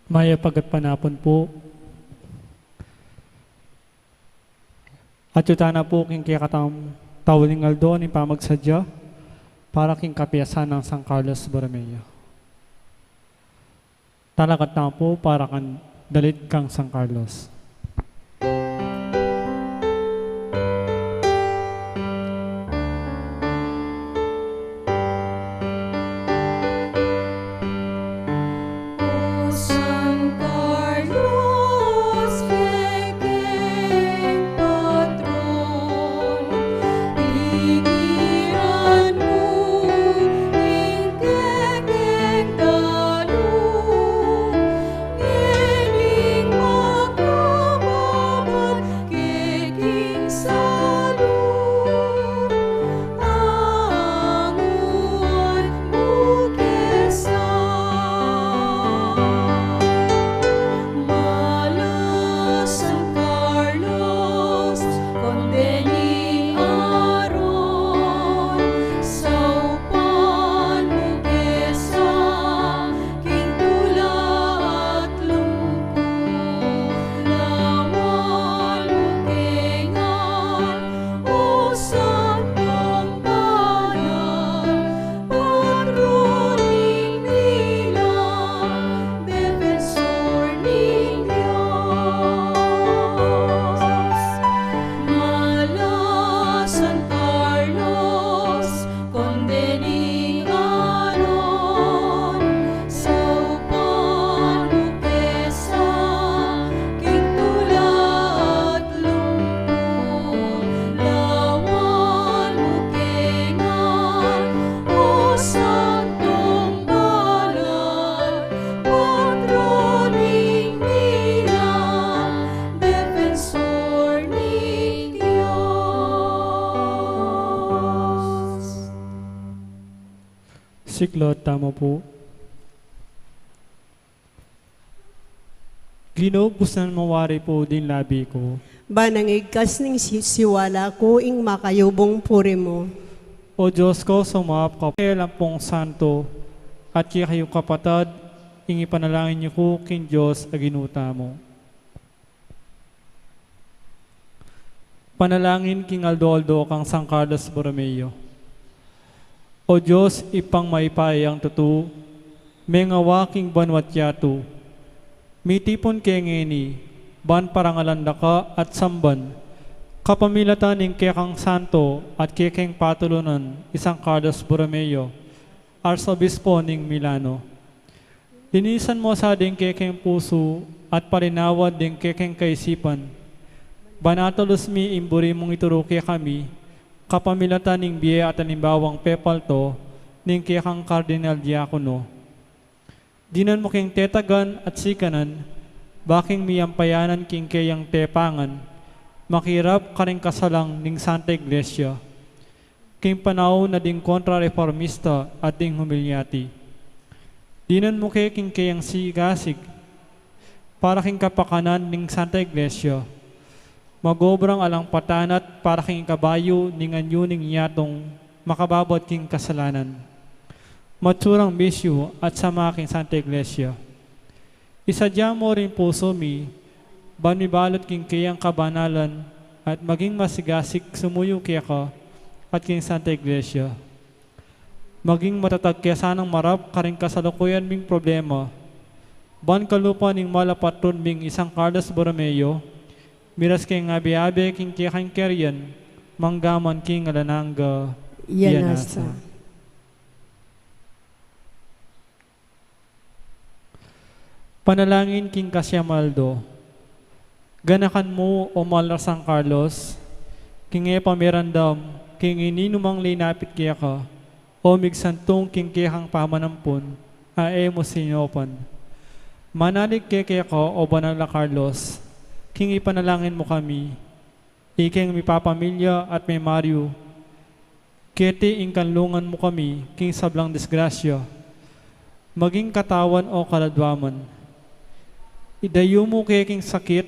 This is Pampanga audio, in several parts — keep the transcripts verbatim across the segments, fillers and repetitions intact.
Mayap a gatpanapun pu. Atiu tana pu king kekatamung tauling aldo ning pamagsadya para king kapiyasan nang San Carlos Borromeo. Talakad tamu pu para kang dalit kang San Carlos. O San Carlos, kekeng patron, tingiran mu ing kekeng dalu, ngening makababat kekeng salu, anguan mu ke sa. Mala San Carlos, konde ning aron, saupan mu ke sa, king tula at lumpu, lawan mu ke ngan, o Santong Banal, patron ning dinan, defensor ning Dios. Mala San Carlos, konde ning aron, saupan mu ke sa, king tula at lumpu, lawan mu ke ngan, o Santong Banal, patron ning dinan, defensor ning Dios. Siklaud tamu pu. Ginu, busnan mu wari pu ding labi ku, ban igkas ning si-, siwala ku ing makayubung puri mu. O Dios ku, sumap ka pu. Kekayu pung santo at kekayu kapatad, ing ipanalangin yu ku king Dios a Ginu tamu. Panalangin king aldo-aldo kang San Carlos Borromeo. O Dios, Ibpang mayupayang tutu, mengawa king banua't yatu, mitipun ke ngeni, ban parangalan da ka at samban, kapamilatan ning kekang santo at kekeng patulunan i San Carlos Borromeo, Arsobispo ning Milano. Linisan mu sa ding kekeng pusu at palinawan ding kekeng kaisipan. Ban atalus mi ing buri mung ituru kekami, kapamilatan ning bie at alimbawang pepalto ning kekang Kardinal Diakono. Dinan mu keng tetagan at sikanan, ba king miyampayanan king keyang tepangan, makirap karing kasalang ning Santa Iglesia. King panaun na ding kontra-reformista at ding humilyati. Dinan mu ke king keyang sigasig, para king kapakanan ning Santa Iglesia. Magobrang alang patanat para king ikabayu ning anyu ning yatung makababat king kasalanan. Matsurang bisyu at sama king Santa Iglesia. Isadya mu ring pusu mi, ban mibalut king keyang kabanalan, at maging masigasig sumuyu keka at king Santa Iglesia. Maging matatag ke sanang marap karing kasalukuyan ming problema. Ban kalupa ning mal a patron ming i San Carlos Borromeo, miras keng abe-abe king kekang kayarian, mangga man king alang angga. Iya nasa. Panalangin king kasiam a aldo. Ganakan mu, o mal a San Carlos, king e pamirandam king ininumang linapit keka, o migsantung king kekang pamanampun a e mu sinopan. Manalig ke keka, o banal a Carlos, king ipanalangin mu kami, ikeng mipapamilya at memaryu, keti ing kanlungan mu kami king sablang disgrasya, maging katawan o kaladwa man. Idayu mu ke king sakit,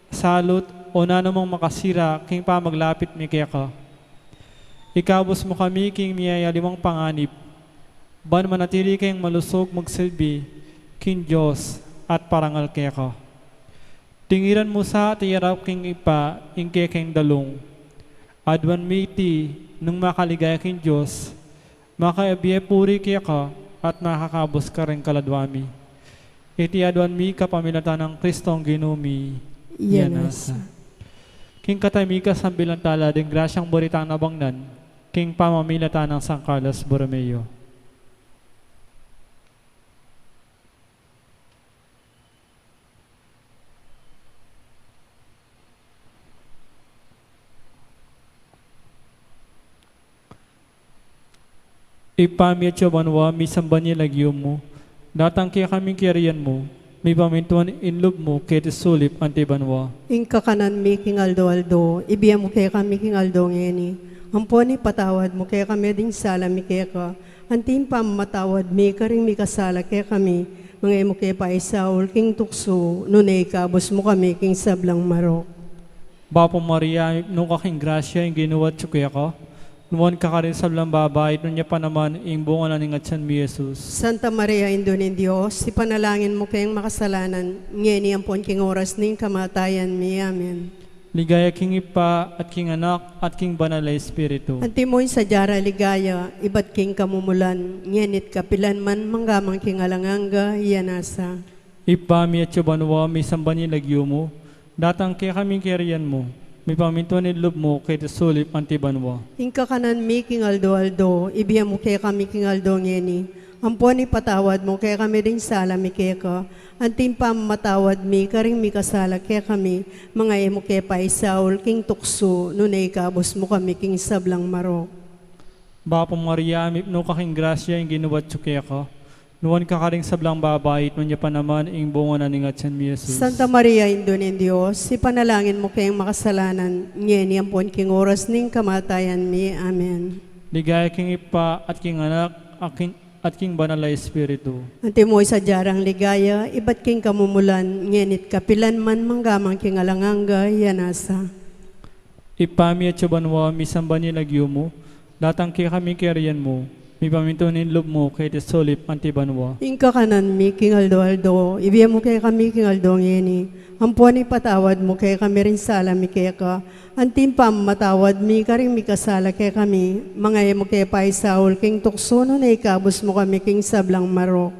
salut, o nanumang makasira king pamaglapit mi keka. Ikabus mu kami king miyayalimang panganib, ban manatili keng malusug magsilbi king Dios at parangal keka. Tingiran mu sa at iyarap king Ibpa ing kekeng dalung. Aduan mi iti nung makaligaya king Dios, makabie puri keka at makakabus karing kaladua mi. Iti aduan mi kapamilatan nang Kristong Ginu mi. Iya nasa. King kataymik a sambilan tala ding grasyang baritang nabangnan king pamamilatan nang San Carlos Borromeo. Ibpa mi atsu ka banua, misamban ya ing lagyu mu, datang kekami ing kayarian mu, mipamintuan ing lub mu keti sulip anti banua. Ing kakanan mi king aldo-aldo, ibie mu kekami king aldo ngeni. Ampo ipatawad mu kekami ding sala mi keka, anti ing pamamatawad mi karing mikasala kekami, manga e mu ke paisaul king tuksu, nune ikabus mu kami king sablang marok. Bapu Maria, mipnu ka king grasya, ing Ginu atsu keka. Nuan ka karing sablang babai, at nuan ya pa naman ing bunga na ning atyan mu, i Jesus. Santa Maria, Indu ning Dios, ipanalangin mu keng makasalanan, ngeni ampon king oras ning kamatayan mi. Amen. Ligaya king Ibpa, at king Anak, at king Banal a Espiritu. Antimo ing sadya rang ligaya, ibat king kamumulan, ngeni't kapilan man, manggaman king alang angga. Iya nasa. Ibpa mi atsu ka banua, misamban ya ing lagyu mu, datang kekami ing kayarian mu, mipamintuan ing lub mu keti sulip anti banua. Ing kakanan mi king aldo-aldo, ibie mu kekami king aldo ngeni. Ampo ipatawad mu kekami ding sala mi keka, anti ing pamamatawad mi karing mikasala kekami, manga e mu ke paisaul king tuksu, nune ikabus mu kami king sablang marok. Bapu Maria, mipnu ka king grasya, ing Ginu atsu keka. Nuan ka karing sablang babai, at nuan ya pa naman ing bunga na ning atyan mu, i Jesus. Santa Maria, Indu ning Dios, ipanalangin mu keng makasalanan, ngeni ampon king oras ning kamatayan mi. Amen. Ligaya king Ibpa, at king Anak, at king, at king Banal a Espiritu. Antimo ing sadya rang ligaya, ibat king kamumulan, ngeni't kapilan man, manggaman king alang angga. Iya nasa. Ibpa mi atsu ka banua, misamban ya ing lagyu mu, datang kekami ing kayarian mu, mipamintuan ing lub mu keti sulip anti banua. Ing kakanan mi king aldo-aldo, ibie mu kekami king aldo ngeni. Ampo ipatawad mu kekami ring sala mi keka, anti ing pamamatawad mi karing mikasala kekami, manga e mu ke paisaul king tuksu, nune ikabus mu kami king sablang marok.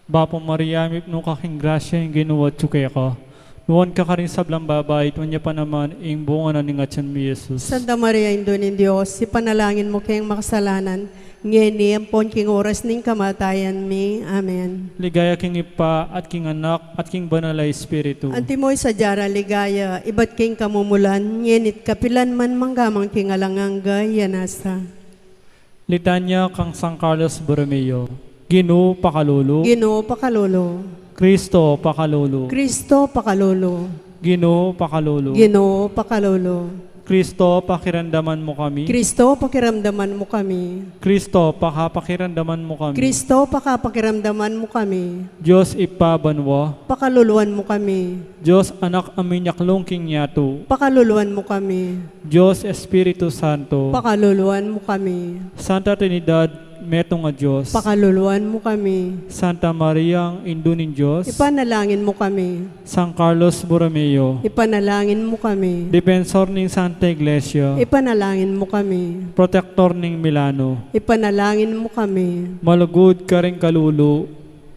Bapu Maria, mipnu ka king grasya, ing Ginu atsu keka. Nuan ka karing sablang babai, at nuan ya pa naman ing bunga na ning atyan mu, i Jesus. Santa Maria, Indu ning Dios, ipanalangin mu keng makasalanan, ngeni ampon king oras ning kamatayan mi. Amen. Ligaya king Ibpa, at king Anak, at king Banal a Espiritu. Antimo ing sadya rang ligaya, ibat king kamumulan, ngeni't kapilan man, manggaman king alang angga. Iya nasa. Litanya kang San Carlos Borromeo. Ginu, pakalulu. Ginu, pakalulu. Kristo, pakalulu. Kristo, pakalulu. Ginu, pakalulu. Ginu, pakalulu. Kristo, pakiramdaman mu kami. Kristo, pakiramdaman mu kami. Kristo, pakapakiramdaman mu kami. Kristo, pakapakiramdaman mu kami. Dios Ibpa banua, pakaluluan mu kami. Dios Anak a minyaklung king yatu, pakaluluan mu kami. Dios Espiritu Santo, pakaluluan mu kami. Santa Trinidad, metung a Dios, pakaluluan mu kami. Santa Maria, Indu ning Dios, ipanalangin mu kami. San Carlos Borromeo, ipanalangin mu kami. Dipensor ning Santa Iglesia, ipanalangin mu kami. Protektor ning Milano, ipanalangin mu kami. Malugud karing kalulu,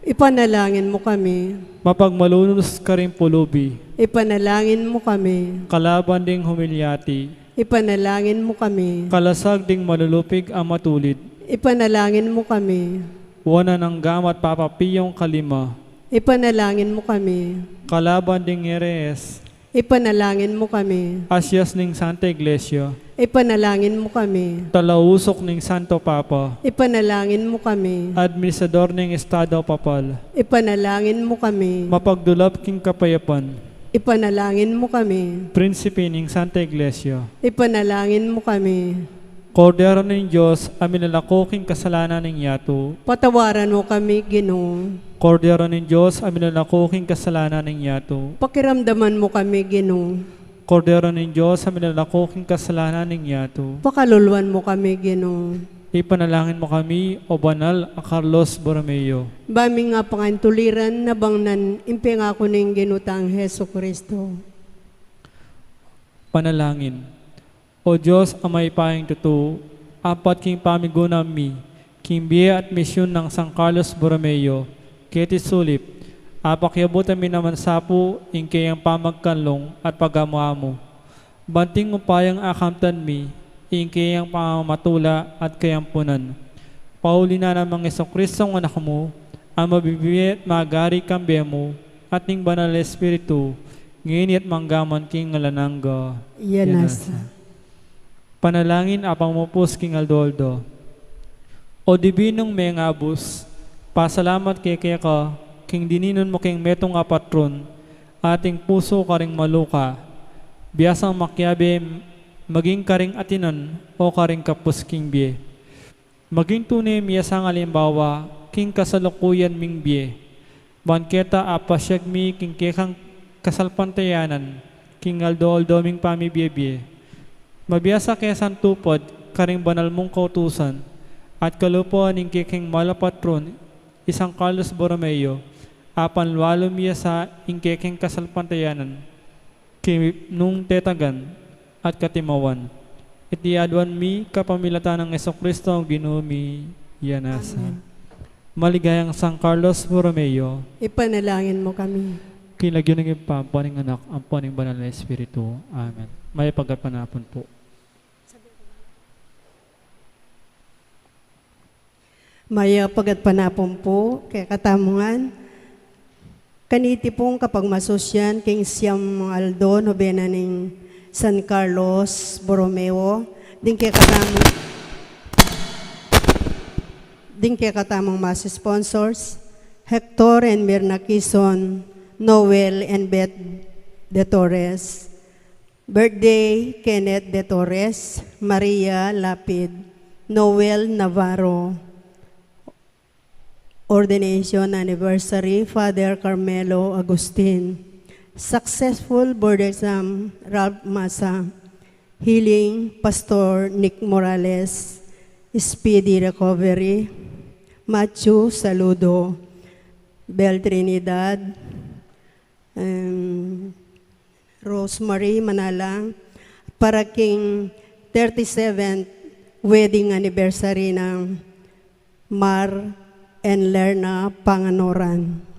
ipanalangin mu kami. Mapagmalunus karing pulubi, ipanalangin mu kami. Kalaban ding humilyati, ipanalangin mu kami. Kalasag ding malulupig a matulid, ipanalangin mu kami. Wanan nang gamat Papa Piong kalima, ipanalangin mu kami. Kalaban ding herehes, ipanalangin mu kami. Asias ning Santa Iglesia, ipanalangin mu kami. Talausuk ning Santo Papa, ipanalangin mu kami. Administrador ning Estado Papal, ipanalangin mu kami. Mapagdulap king kapayapan, ipanalangin mu kami. Prinsipe ning Santa Iglesia, ipanalangin mu kami. Kordero ning Dios a minalako king kasalanan ning yatu, patawaran mu kami, Ginu. Kordero ning Dios a minalako king kasalanan ning yatu, pakiramdaman mu kami, Ginu. Kordero ning Dios a minalako king kasalanan ning yatu, pakaluluan mu kami, Ginu. Ipanalangin mu kami, O Banal a Carlos Borromeo. Ba ming apangantuliran na bang nan ing pengaku ning Ginu tang Jesucristo. Panalangin. O Dios a mayupayang tutu, apat king pamigunam mi king bie at misyun nang San Carlos Borromeo keti sulip, apakiabutan mi naman sa pu ing keyang pamagkanlung at pagamu-amu. Banting upayang akamtan mi ing keyang pamamatula at kayampunan. Pauli na namang Jesucristong Anak mu, a mabibie at magari kambe mu at ning Banal a Espiritu, ngeni at mangga man king alang angga. Iya nasa. Panalangin a pamupus king aldo-aldo. O Dibinung Mengabus, pasalamat kekeka king dininun mu king metung a patron ating pusu karing maluka, biasang makiabe maging karing atinan o karing kapus king bie. Maging tune mi ya sang alimbawa king kasalukuyan ming bie. Ban keta apasiag mi king kekang kasalpantayanan king aldo-aldo ming pamibie-bie. Mabiasa ke sang tupad karing banal mung kautusan at kalupa ning kekeng mal a patron, i San Carlos Borromeo, apan lalu mi ya sa ing kekeng kasalpantayanan king nung tetagan at katimawan. Iti aduan mi kapamilatan nang Jesucristo a Ginu mi. Iya nasa. Amen. Maligayang San Carlos Borromeo. Ipanalangin mu kami. King lagyu ning Ibpa, ampo ning Anak, ampo ning Banal a Espiritu. Amen. Mayap a gatpanapun pu. Mayap a gatpanapun pu kekatamu ngan. Kaniti pung kapagmasusyan king siyam aldo, nobena ning San Carlos Borromeo, ding kekatamung, ding kekatamung mass sponsors, Hector and Mirna Quizon, Noel and Beth De Torres, birthday, Kenneth De Torres, Maria Lapid, Noel Navarro. Ordination anniversary, Father Carmelo Agustin. Successful board exam, Ralph Masa. Healing, Pastor Nick Morales. Speedy recovery, Matthew Saludo. Bel Trinidad. Em, Rosemary Manalang, para king thirty-seventh wedding anniversary nang Mar and Lerna Panganoran.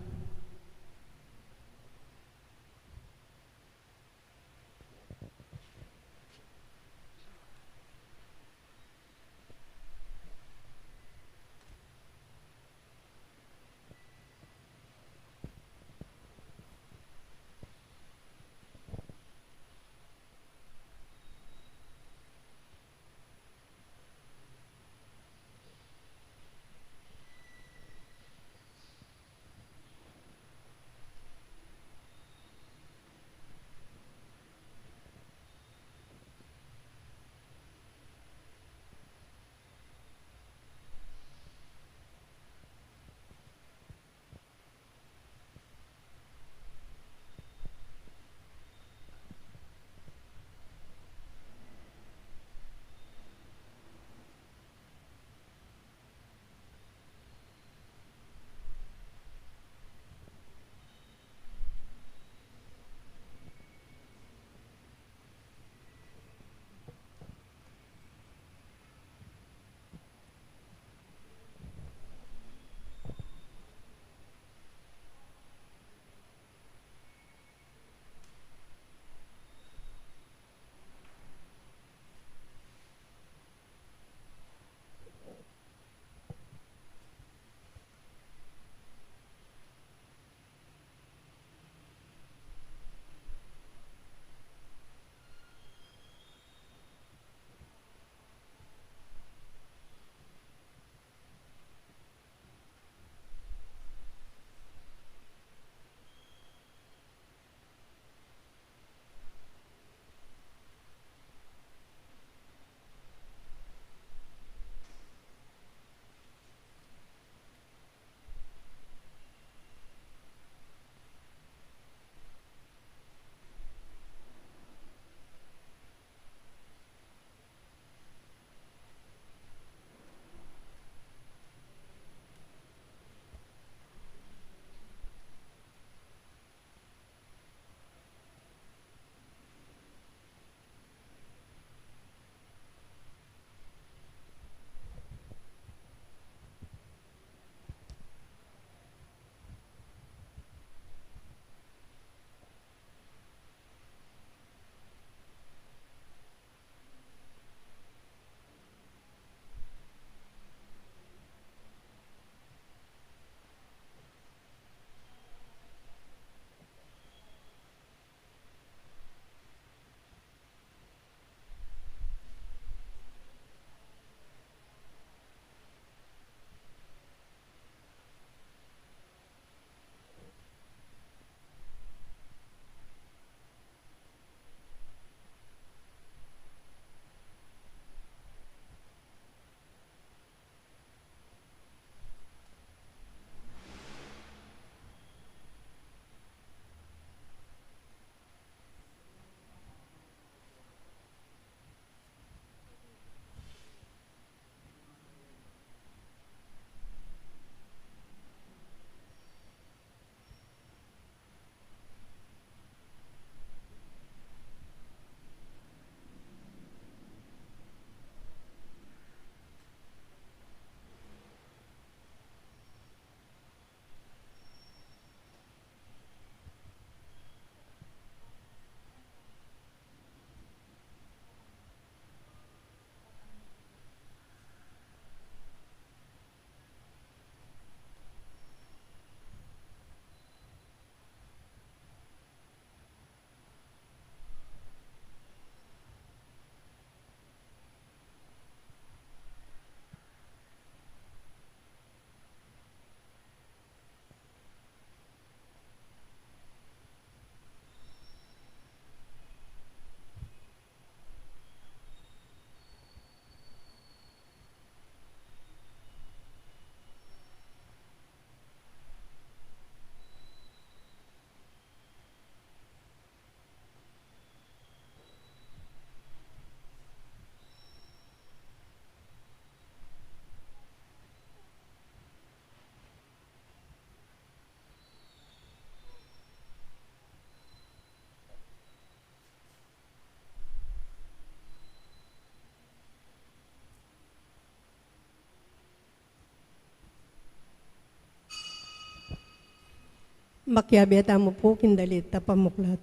Makiabe tamu pu king dalit a pamuklat.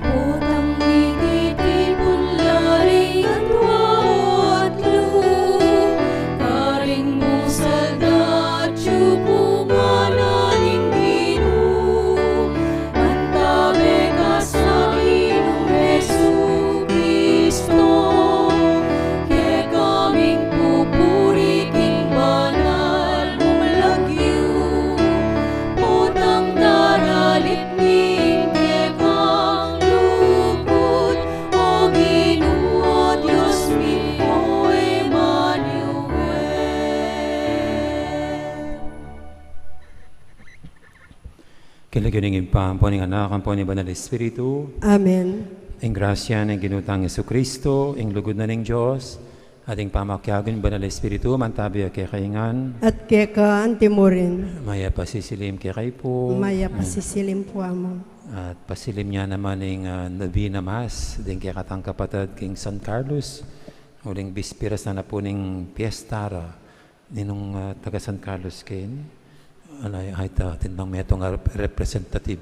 Potang mititipun la ring atua o atlu, karing musal datyu kumanan ning Ginu, mantabe ka sa Ginung Jesucristo, kekaming pupuri king banal mung lagyu, potang daralit ning kekang lugud, O Ginu, O Dios mi, O Emmanuel. King lagyu ning Ibpa, ampo ning Anak, ampo ning Banal Espiritu. Amen. Ing grasya ning Ginu tang Jesucristo, ing lugud na ning Dios, at ing pamakiabe ning Banal Espiritu, mantabe ya kekayu ngan. At keka anti murin. Mayap a sisilim kekayu pu. Mayap a sisilim pu, Among. At pasilim ya naman ing, ah, novena mass ding kekatang kapatad king San Carlos, uling bisperas na pu ning piesta ra. Ninung, ah, taga San Carlos kayu? Ala, ay, ta, atin lang metung a rep-, representative.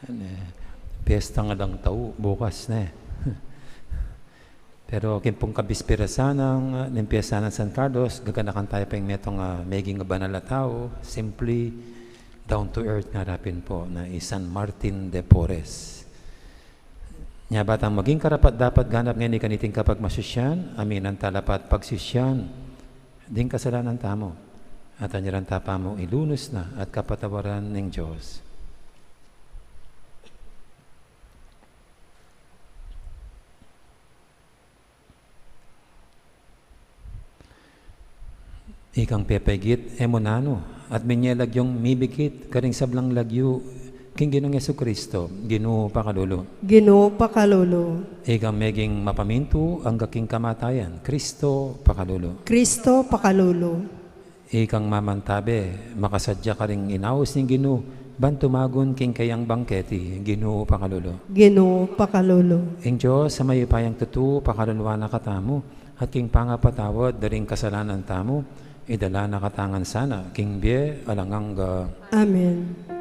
Ane, piesta ng alang tau, bukas ne. Pero king pung kabisperasan ning, ah, ning piesta nang San Carlos, gaganakan taya pa ing metung a, ah, meging banal a tau, simply down to earth, ngara pin pu, na i San Martin de Porres. Nya ba tang maging karapat-dapat ganap ngeni kaniting kapagmasisyan, aminan tala pa't pagsisyan ding kasalanan tamu, at anyaran ta pamu ilunus na at kapatawaran ning Dios. Ikang pepaigit, e mu nanu, at minye lagyung mibikit karing sablang lagyu king Ginung Jesucristo, Ginu, pakalulu. Ginu, pakalulu. Ikang meging mapamintu angga king kamatayan, Cristo, pakalulu. Cristo, pakalulu. Ikang mamantabe, makasadya karing inaus ning Ginu, ban tumagun king kayang bangketi, Ginu, pakalulu. Ginu, pakalulu. Ing Dios a mayupayang tutu, pakaluluan na katamu, at king pangapatawad da ring kasalanan tamu, idala na katamu ngan sana king bie alang angga. Amen.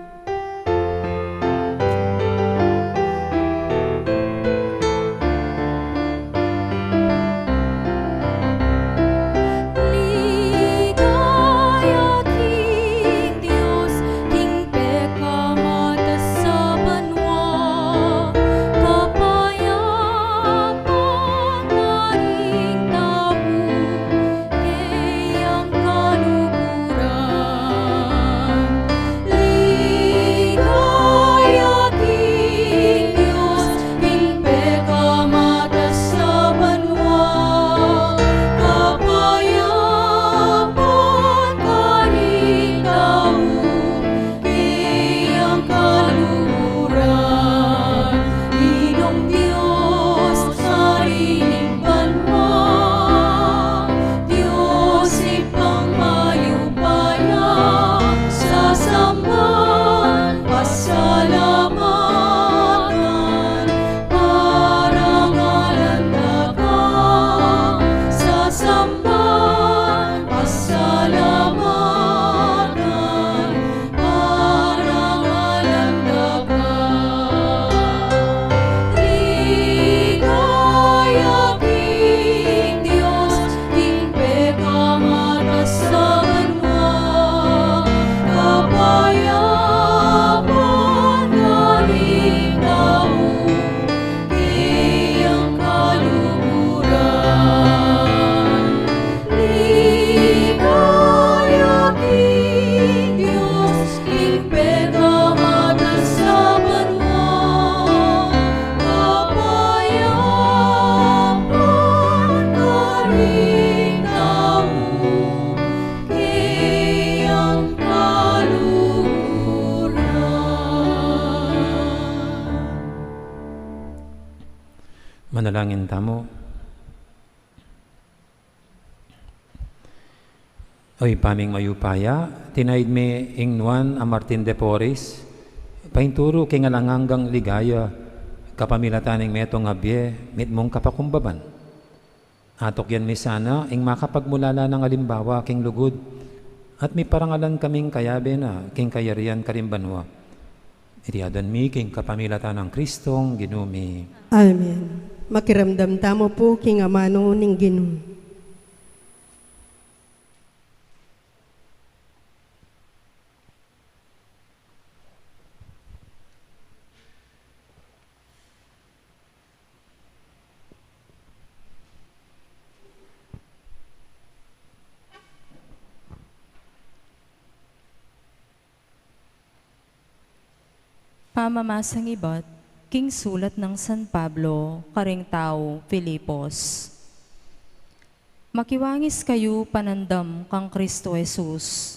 Ligaya king Dios, king pekamataas a banua, kapayapan karing tau keyang kaluguran. Ligaya king Dios, king pekamataas a banua, kapayapan karing tau keyang kaluguran. Ginung Dios, Ari ning banua, Dios Ibpang mayupaya, sasamban, pasalamatan, parangalan da ka, sasamban, pasalamatan, parangalan da ka. Ligaya king Dios, king pekamataas a banua, kapayapan karing tau keyang kaluguran. Ligaya king Dios, king pekamataas a banua, kapayapan karing tau keyang kaluguran. Manalangin tamu. O Ibpa ming mayupaya, tinaid me ing nuan a Martin de Porres, painturu king alang anggang ligaya, Kapamilatan ning metung a bie, mitmung kapakumbaban, atukyan mi sana ing makapagmulala nang alimbawa king lugud, at miparangalan kaming kayabe na king kayarian karing banua. Iti adwan mi king kapamilatan nang Kristong Ginu mi. Amen. Makiramdam tamu pu king amanu ning Ginu. Pamamasang ibat king sulat nang San Pablo karing taga Filipos. Makiwangis kayu panandam kang Kristo Jesus.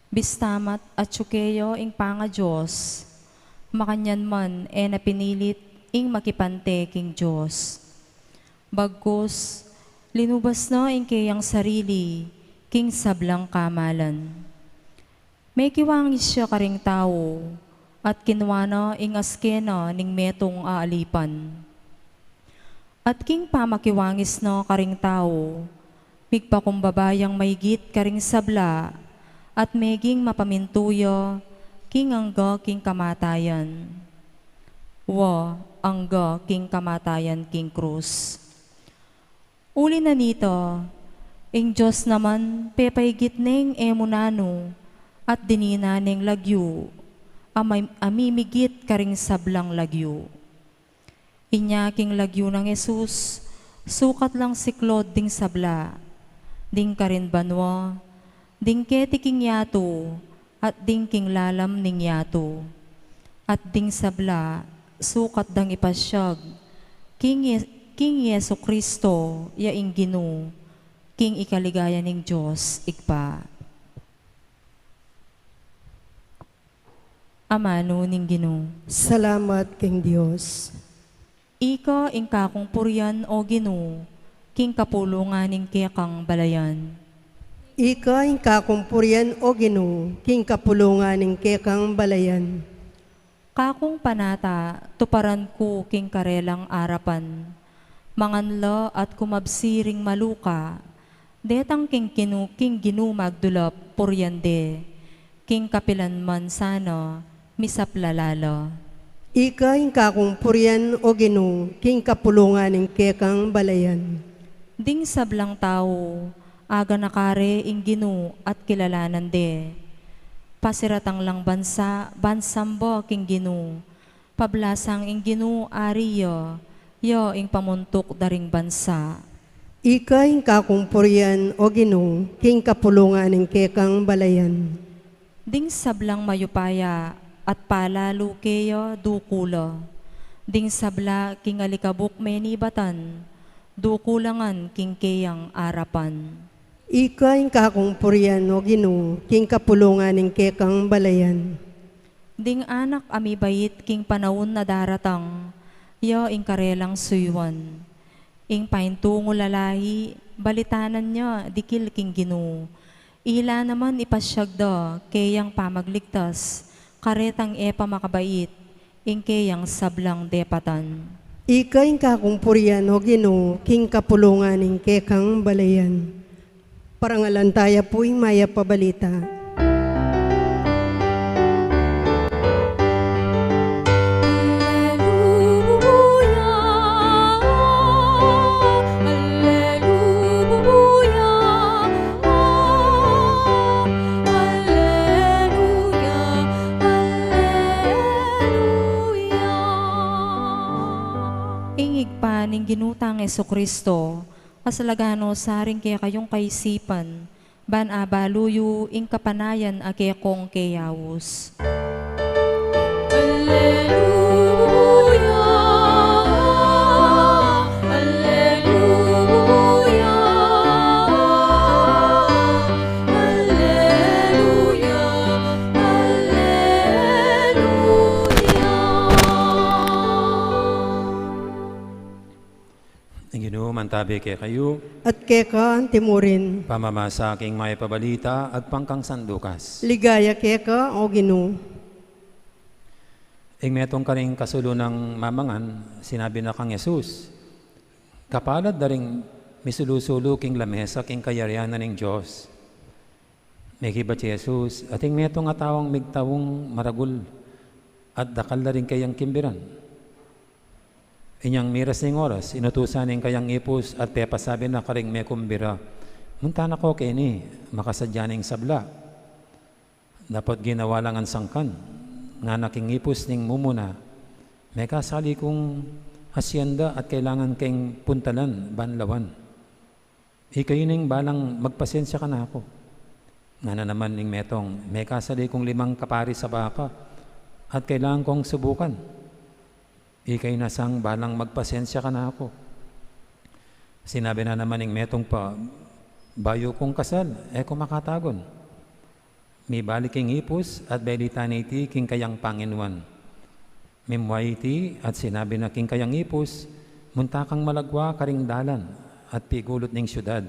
Bista mat atyu keya ing pangaDios, makanyan man e na pinilit ing makipante king Dios. Bagkus, linubas na ing keyang sarili king sablang kamalan. Mekiwangis ya karing tau, at kinua na ing aske na ning metung a alipan. At king pamakiwangis na karing tau, migpakumbaba yang maigit karing sabla, at meging mapamintu ya king angga king kamatayan. Wa, angga king kamatayan king krus. Uli na nita, ing Dios naman pepaigit neng e mu nanu, at dininan neng lagyu, a may-, a mimigit karing sablang lagyu. Inya king lagyu nang Jesus, sukat lang siklaud ding sabla, ding karin banua, ding keti king yatu, at ding king lalam ning yatu. At ding sabla, sukat dang ipasiag, king Ye-, king Jesu Kristo, ya ing Ginu, king ikaligaya ning Dios, Ibpa. Amanu ning Ginu. Salamat king Dios. Ika ing kakung purian, o Ginu, king kapulungan ning kekang balayan. Ika ing kakung purian, o Ginu, king kapulungan ning kekang balayan. Kakung panata, tuparan ku king karelang arapan. Mangan la at kumabsi ring maluka, detang king Ginu, king Ginu magdulap purian de, king kapilan man sana misaplala la. Ika ing kakung purian, o Ginu, king kapulungan ning kekang balayan. Ding sablang tau, aganaka re ing Ginu at kilalanan de. Pasiratang lang bansa, ban samba king Ginu. Pablasang ing Ginu ari ya, ya ing pamuntuk da ring bansa. Ika ing kakung purian, o Ginu, king kapulungan ning kekang balayan. Ding sablang mayupaya at palalu keya duku la. Ding sabla king alikabuk menibatan, duku la ngan king keyang arapan. Ika ing kakung purian, o Ginu, king kapulungan ning kekang balayan. Ding anak a mibait king panaun a daratang, ya ing karelang suyuan. Ing paintungul a lahi, balitanan ya dikil king Ginu. Ila naman ipasiag da keyang pamagligtas, karetang e pa makabait ing keyang sablang depatan. Ika ing kakung purian, o Ginu, king kapulungan ning kekang balayan. Parangalan taya pu ing Mayap a Balita. Alleluia, alleluia, alleluia, alleluia. Ing Ibpa ning Ginu tang Jesucristo, asalaganu sa ring kekayung kaisipan, ban abalu yu ing kapanayan a kekong keyaus. Alleluia, alleluia, alleluia, alleluia. Ing Ginu mantabi kekayu. At keka antimurin. Pamamasa king Mayap a Balita agpang kang San Lucas. Ligaya keka, o Ginu. Ding metung karing kasulu nang mamangan, sinabi na kang Jesus, "Kapalad da ring misulu-sulu king lamesa king kayarian na ning Dios." Mekibat i Jesus, "Atin metung a taung migtaung maragul at dakal da ring kayang kimbiran." Inyang miras ning oras, inutusan ning kayang ipus at pepasabi na karing mekumbira, "Munta na ko keni, makasadya ning sabla." Dapot ginawa la ngan sangkan, ngana king ipus ning mumuna, "Mekasali kung asyenda at kailangan keng puntalan ban lawan. Ikayu neng balang magpasensya kanaku." Ngana naman ning metung, "Mekasali kung limang kaparis a baka at kailangan kong subukan. Ikayu na sang balang magpasensya kanaku." Sinabi na naman ning metung pa, "Bayu kung kasal, e ku makatagun." Mibalik king ipus at belitan na iti king kayang panginuan. Mimwai iti at sinabi na king kayang ipus, "Munta kang malagwa karing dalan at pigulut ning siudad.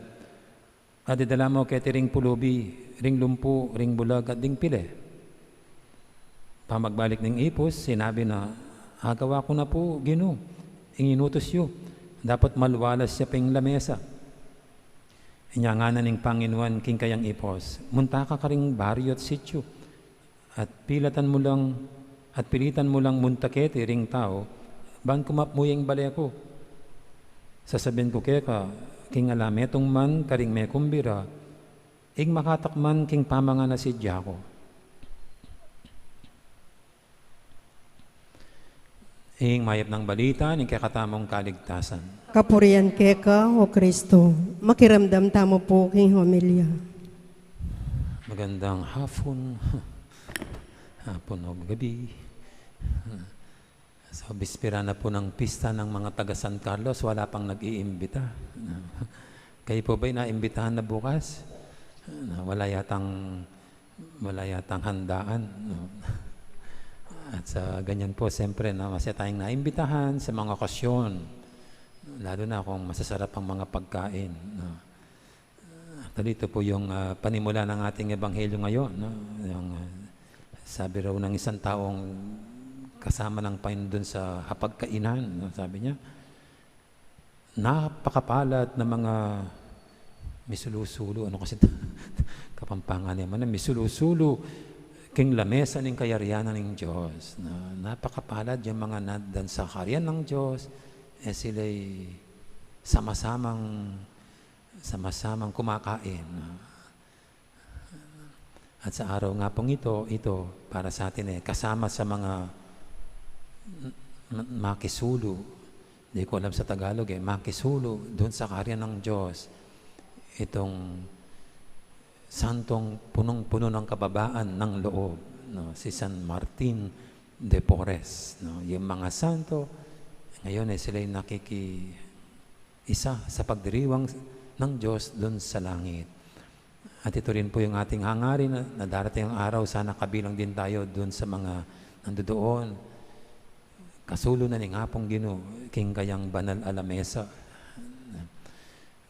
At idala mu keti ring pulubi, ring lumpu, ring bulag at ding pile." Pamagbalik ning ipus, sinabi na, "Agawa ku na pu, Ginu, ing inutus yu. Dapot maluwalas ya ping lamesa." Inya ngana ning panginuan king kayang ipus, "Munta ka karing baryu at sityu at pilatan mu lang, at pilitan mu lang munta keti ring tau ban kumapmu ya ing bale ku. Sasabian ku keka, king ala metung man karing mekumbira, ing makatakman king pamangan a sidya ku." Ing mayap nang balita ning kekatamung kaligtasan. Kapurian keka, O Kristo. Makiramdam tamu pu king homilya. Magandang hapon. Hapon o gabi. So, bispera na po ng pista ng mga taga San Carlos, wala pang nag-iimbita. Kayo po ba'y naimbitahan na bukas? Na wala yatang, wala yatang handaan, no? At sa ganyan po, siyempre, na masaya tayong naimbitahan sa mga okasyon, lalo na kung masasarap ang mga pagkain, no? Actually, ito po yung, ah, panimula ng ating ebanghelyo ngayon, no? Yung, ah, sabi raw ng isang taong kasama ng Panginoon dun sa hapagkainan, no? Sabi niya, "Napakapalad na mga misulu-sulu," ano kasi Kapampangan naman na misulu-sulu king lamesa ning kayarian ning Diyos. Na, napakapalad yung mga nandan sa kaharian ng Diyos, eh, sila'y sama-samang, sama-samang kumakain, no? At sa araw nga pong ito, ito, para sa atin, eh, kasama sa mga m-, m-, makisulu. Di ko alam sa Tagalog, eh, makisulu dun sa kaharian ng Diyos. Itong santong punong-puno ng kababaan ng loob, no? Si San Martin de Porres, no? Yung mga santo, ngayon, eh, sila'y nakiki-, isa sa pagdiriwang ng Diyos dun sa langit. At ito rin po yung ating hangarin na, na darating ang araw, sana kabilang din tayo dun sa mga nandoon. Kasulu na ning Apung Ginu king kayang banal a lamesa.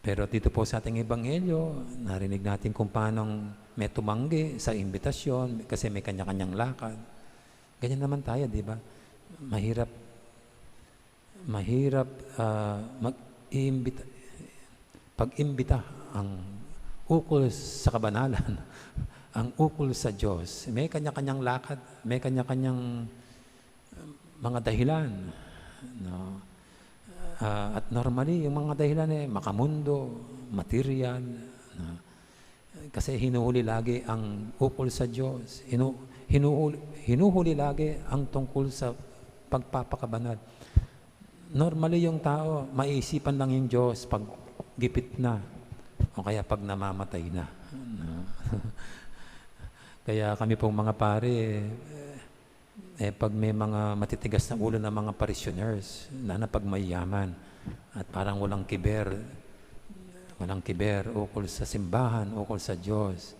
Pero dito po sa ating ebanghelyo, narinig natin kung paanong may tumanggi sa imbitasyon kasi may kanya-kanyang lakad. Ganyan naman tayo, di ba? Mahirap, mahirap, ah, mag-iimbita, pag-imbita ang ukol sa kabanalan, ang ukol sa Diyos. May kanya-kanyang lakad, may kanya-kanyang mga dahilan, no? Ah, at normally, yung mga dahilan, eh, makamundo, material, no? Kasi hinuhuli lagi ang ukol sa Diyos. Hinu-, hinuhuli, hinuhuli lagi ang tungkol sa pagpapakabanal. Normally, yung tao, maisipan lang yung Diyos pag gipit na o kaya pag namamatay na. No? Kaya kami pong mga pare, eh, pag may mga matitigas na ulo ng mga parishioners, lalo na pag mayaman, at parang walang kiber, walang kiber ukol sa simbahan, ukol sa Diyos.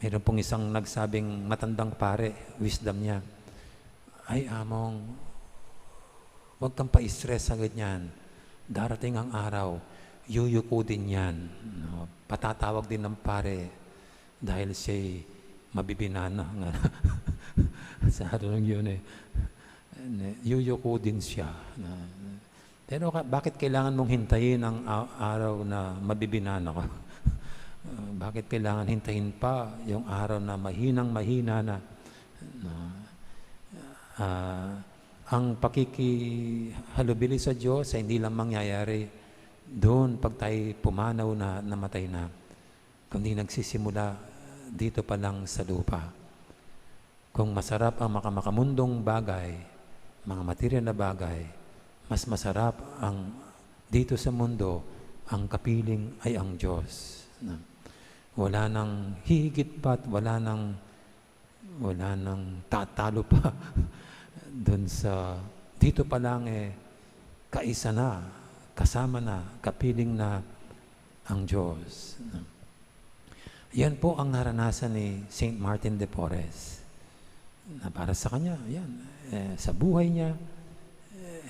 Meron pong isang nagsabing matandang pare, wisdom niya, "Ay, Among, wag kang pa-stress sa ganyan. Darating ang araw, yuyuko din yan." No? Patatawag din ng pare dahil siya'y mabibinana nga sa araw ng yun eh. Ne, yuyuku din siya. Na, pero ka-, bakit kailangan mong hintayin ang a-, araw na mabibinan ako? Ah, bakit kailangan hintayin pa yung araw na mahinang mahina na? Na, ah, ang pakikihalubili sa Diyos ay hindi lang mangyayari doon pag tayo pumanaw na, namatay na, kundi nagsisimula dito pa lang sa lupa. Kung masarap ang maka-, makakamundong bagay, mga material na bagay, mas masarap ang dito sa mundo, ang kapiling ay ang Diyos. Na wala nang hihigit pa at wala nang, wala nang tatalo pa dun sa dito pa lang, eh, kaisa na, kasama na, kapiling na ang Diyos. Yan po ang naranasan ni Saint Martin de Porres. Na para sa kanya, yan, eh, sa buhay niya,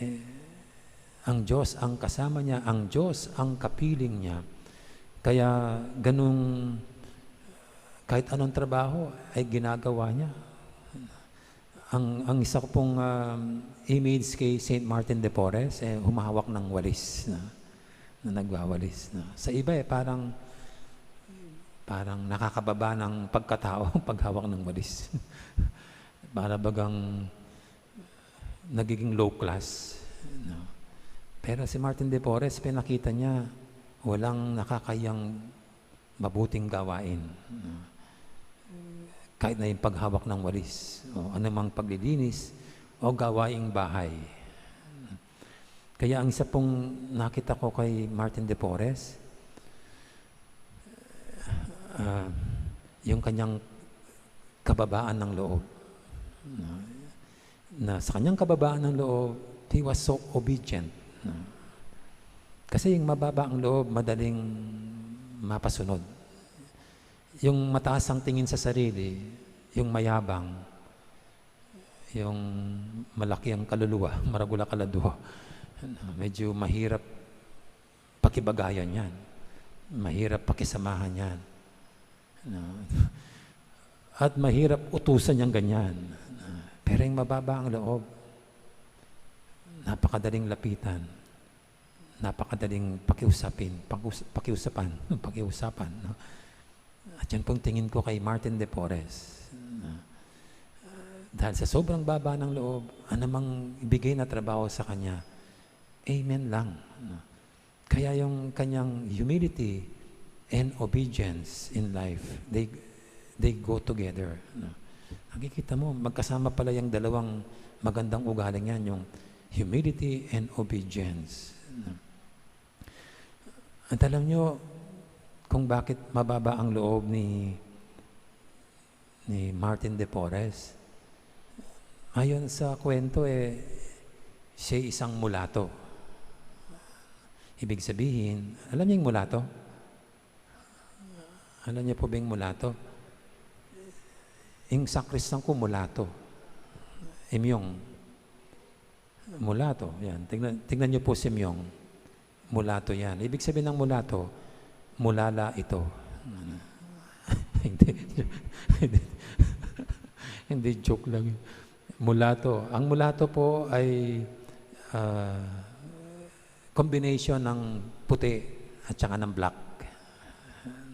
eh, ang Diyos ang kasama niya, ang Diyos ang kapiling niya. Kaya ganung, kahit anong trabaho ay ginagawa niya. Ang, ang isa ko pong, um, image kay Saint Martin de Porres, eh, humahawak ng walis na, na nagwawalis na. Sa iba, eh, parang, parang nakakababa ng pagkatao ang paghawak ng walis. Para bagang nagiging low class, no? Pero si Martin de Porres, pinakita niya, walang nakakayang mabuting gawain, no? Kahit na yung paghawak ng walis, o anumang paglilinis, o gawaing bahay. Kaya ang isa pong nakita ko kay Martin de Porres, ah, yung kanyang kababaan ng loob. Na, na sa kanyang kababaan ng loob, he was so obedient. Na, kasi yung mababa ang loob, madaling mapasunod. Yung mataas ang tingin sa sarili, yung mayabang, yung malaki ang kaluluwa, maragul a kaladua, medyo mahirap pakibagayan yan. Mahirap pakisamahan yan. No? At mahirap utusan yang ganyan. Pero yung mababa ang loob, napakadaling lapitan, napakadaling pakiusapin, pakius-, pakiusapan, pakiusapan, no? At yan pong tingin ko kay Martin de Porres, no? Dahil sa sobrang baba ng loob, anumang ibigay na trabaho sa kanya, amen lang, no? Kaya yung kanyang humility and obedience in life, they, they go together, no? Nakikita mo, magkasama pala yung dalawang magandang ugaling yan, yung humility and obedience, no? At alam nyo kung bakit mababa ang loob ni, ni Martin de Porres? Ayon sa kwento, eh, siya isang mulato. Ibig sabihin, alam niyo yung mulato? Alam niyo po ba yung mulato? Yung sakristan ko, mulato. Imyong. Mulato, yan. Tingnan, tingnan niyo po si Myong. Mulato yan. Ibig sabihin ng mulato, mulala ito. Hindi, hindi, hindi, joke lang yun. Mulato. Ang mulato po ay, ah, combination ng puti at saka ng black.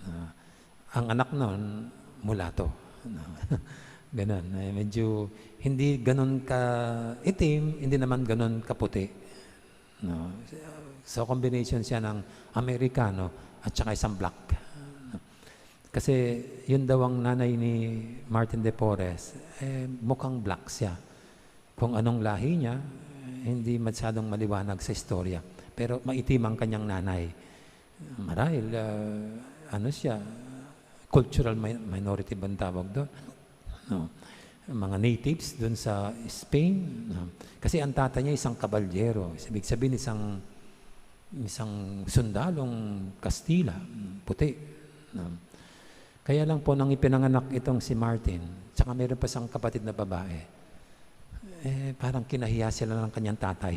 Ah, ang anak nun, mulato. No? Ganun. Eh, medyo hindi ganun ka itim, hindi naman ganun kaputi. No? So, combination siya ng Amerikano at saka isang black. Kasi yun daw ang nanay ni Martin de Porres, eh, mukhang black siya. Kung anong lahi niya, hindi masyadong maliwanag sa istorya. Pero maitim ang kanyang nanay. Marahil, ah, ano siya, cultural mi-, minority bang tawag doon? No. Mga natives doon sa Spain. No. Kasi ang tatay niya isang kabalyero. Ibig sabihin, isang, isang sundalong Kastila, puti. No. Kaya lang po, nang ipinanganak itong si Martin, tsaka meron pa siyang kapatid na babae, eh, parang kinahiya sila ng kanyang tatay.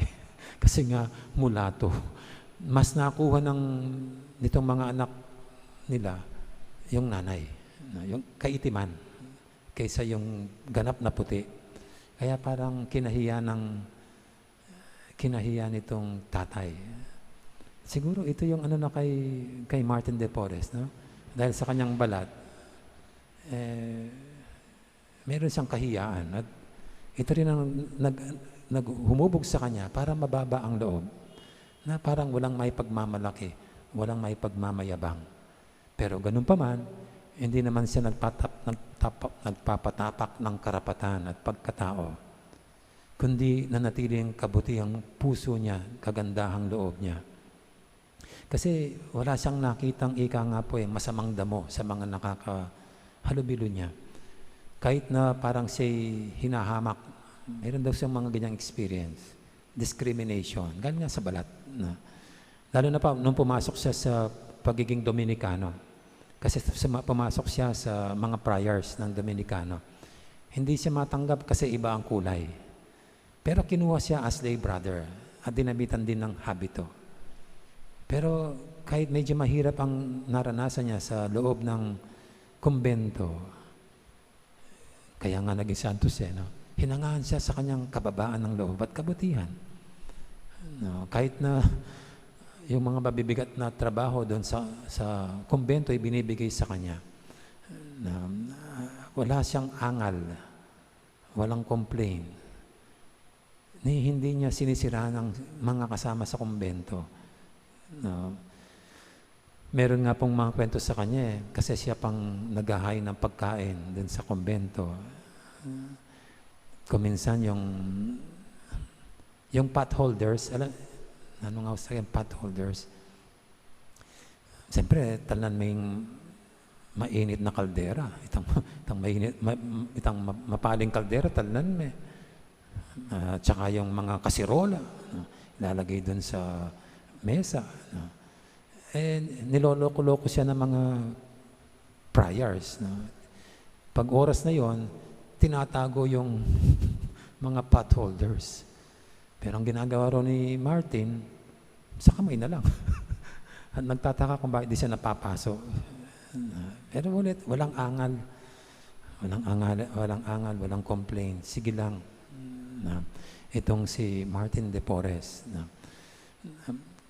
Kasi nga, mulato. Mas nakuha ng, nitong mga anak nila, yung nanay, no, yung kaitiman, kaysa yung ganap na puti. Kaya parang kinahiya ng, kinahiya nitong tatay. Siguro ito yung ano na kay, kay Martin de Porres, no? Dahil sa kanyang balat, eh, meron siyang kahiyaan. At ito rin ang nag-, nag-, humubog sa kanya para mababa ang loob, na parang walang may pagmamalaki, walang may pagmamayabang. Pero ganun pa man, hindi naman siya nagpatap-, nagtapa-, nagpapatapak ng karapatan at pagkatao, kundi nanatiling kabutihang puso niya, kagandahang loob niya. Kasi wala siyang nakitang, ika nga po eh, masamang damo sa mga nakakahalubilo niya. Kahit na parang siya'y hinahamak, meron daw siyang mga ganyang experience. Discrimination. Galing nga sa balat. Na, lalo na pa nung pumasok siya sa pagiging Dominikano. Kasi sa, sa, pumasok siya sa mga friars ng Dominikano. Hindi siya matanggap kasi iba ang kulay. Pero kinuha siya as lay brother at dinamitan din ng habito. Pero kahit medyo mahirap ang naranasan niya sa loob ng kumbento, kaya nga naging santos eh, no? Hinangaan siya sa kanyang kababaan ng loob at kabutihan. No? Kahit na yung mga mabibigat na trabaho doon sa, sa kumbento ay binibigay sa kanya. Na, ah, wala siyang angal, walang complain. Ni, hindi niya sinisiraan ang mga kasama sa kumbento. No? Meron nga pong mga kwento sa kanya eh, kasi siya pang naghahain ng pagkain dun sa kumbento. Kuminsan yung, yung pot holders, alam, ano nga sa yung pot holders? Siyempre, talan mo yung mainit na kaldera. Itang, itang mainit, ma-, itang ma-, mapaling kaldera, talan mo eh. Ah, tsaka yung mga kasirola, no? Ilalagay dun sa mesa, no? Eh, niloloko-loko siya ng mga friars, no? Pag oras na yon, tinatago yung mga pot holders. Pero ang ginagawa raw ni Martin, sa kamay na lang. At nagtataka kung bakit di siya napapaso. Pero ulit, walang angal. Walang angal, walang angal, walang complaint. Sige lang. Na, itong si Martin de Porres. Na,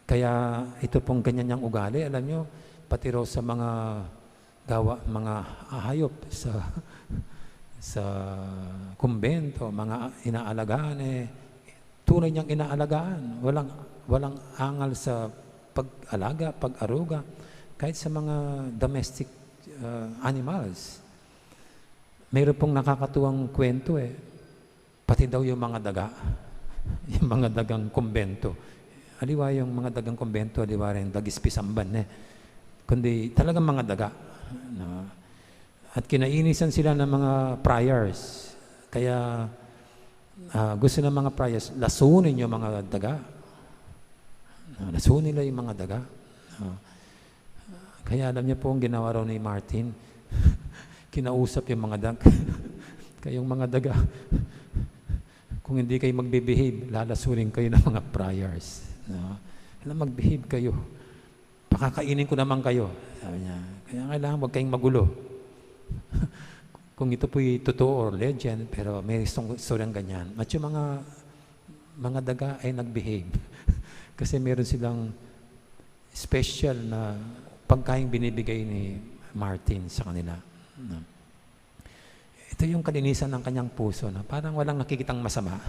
kaya ito pong ganyan niyang ugali, alam nyo, pati raw sa mga gawa, mga hayop sa, sa kumbento, mga inaalagaan, eh, tunay niyang inaalagaan. Walang, walang angal sa pag-alaga, pag-aruga, kahit sa mga domestic, uh, animals. Mayroon pong nakakatuwang kwento eh. Pati daw yung mga daga, yung mga dagang kumbento. Aliwa yung mga dagang kumbento, aliwa rin daga sa pisamban eh. Kundi talagang mga daga. No? At kinainisan sila ng mga friars. Kaya, ah, gusto ng mga friars, lasunin yung mga daga. No, lasunin nila yung mga daga. No? Kaya alam niyo po ang ginawa raw ni Martin? Kinausap yung mga dag-, kayong mga daga. Kung hindi kayo magbe-behave, lalasunin kayo ng mga friars. No? Alam, mag-behave kayo. Pakakainin ko naman kayo, sabi niya. Kaya kailangan huwag kayong magulo. Kung ito po'y totoo or legend, pero may istorya, istoryang ganyan. At yung mga, mga daga ay nag-behave. Kasi meron silang special na pagkaing binibigay ni Martin sa kanila. No? Ito yung kalinisan ng kanyang puso, no? Parang walang nakikitang masama.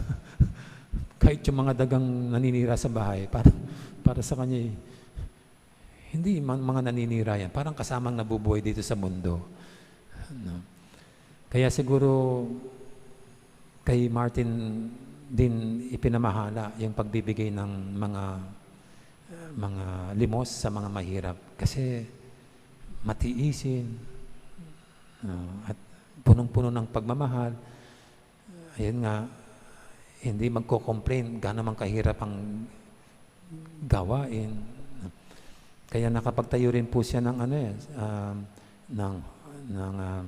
Kahit yung mga dagang naninira sa bahay, parang para sa kanya, eh, hindi man, mga naninira yan. Parang kasamang nabubuhay dito sa mundo. No? Kaya siguro kay Martin din ipinamahala yung pagbibigay ng mga, mga limos sa mga mahirap. Kasi matiisin, no? At punong-puno ng pagmamahal. Ayun nga, hindi magko-complain, gaano man kahirap ang gawain. Kaya nakapagtayo rin po siya ng ano eh, um, ng, ng, ah,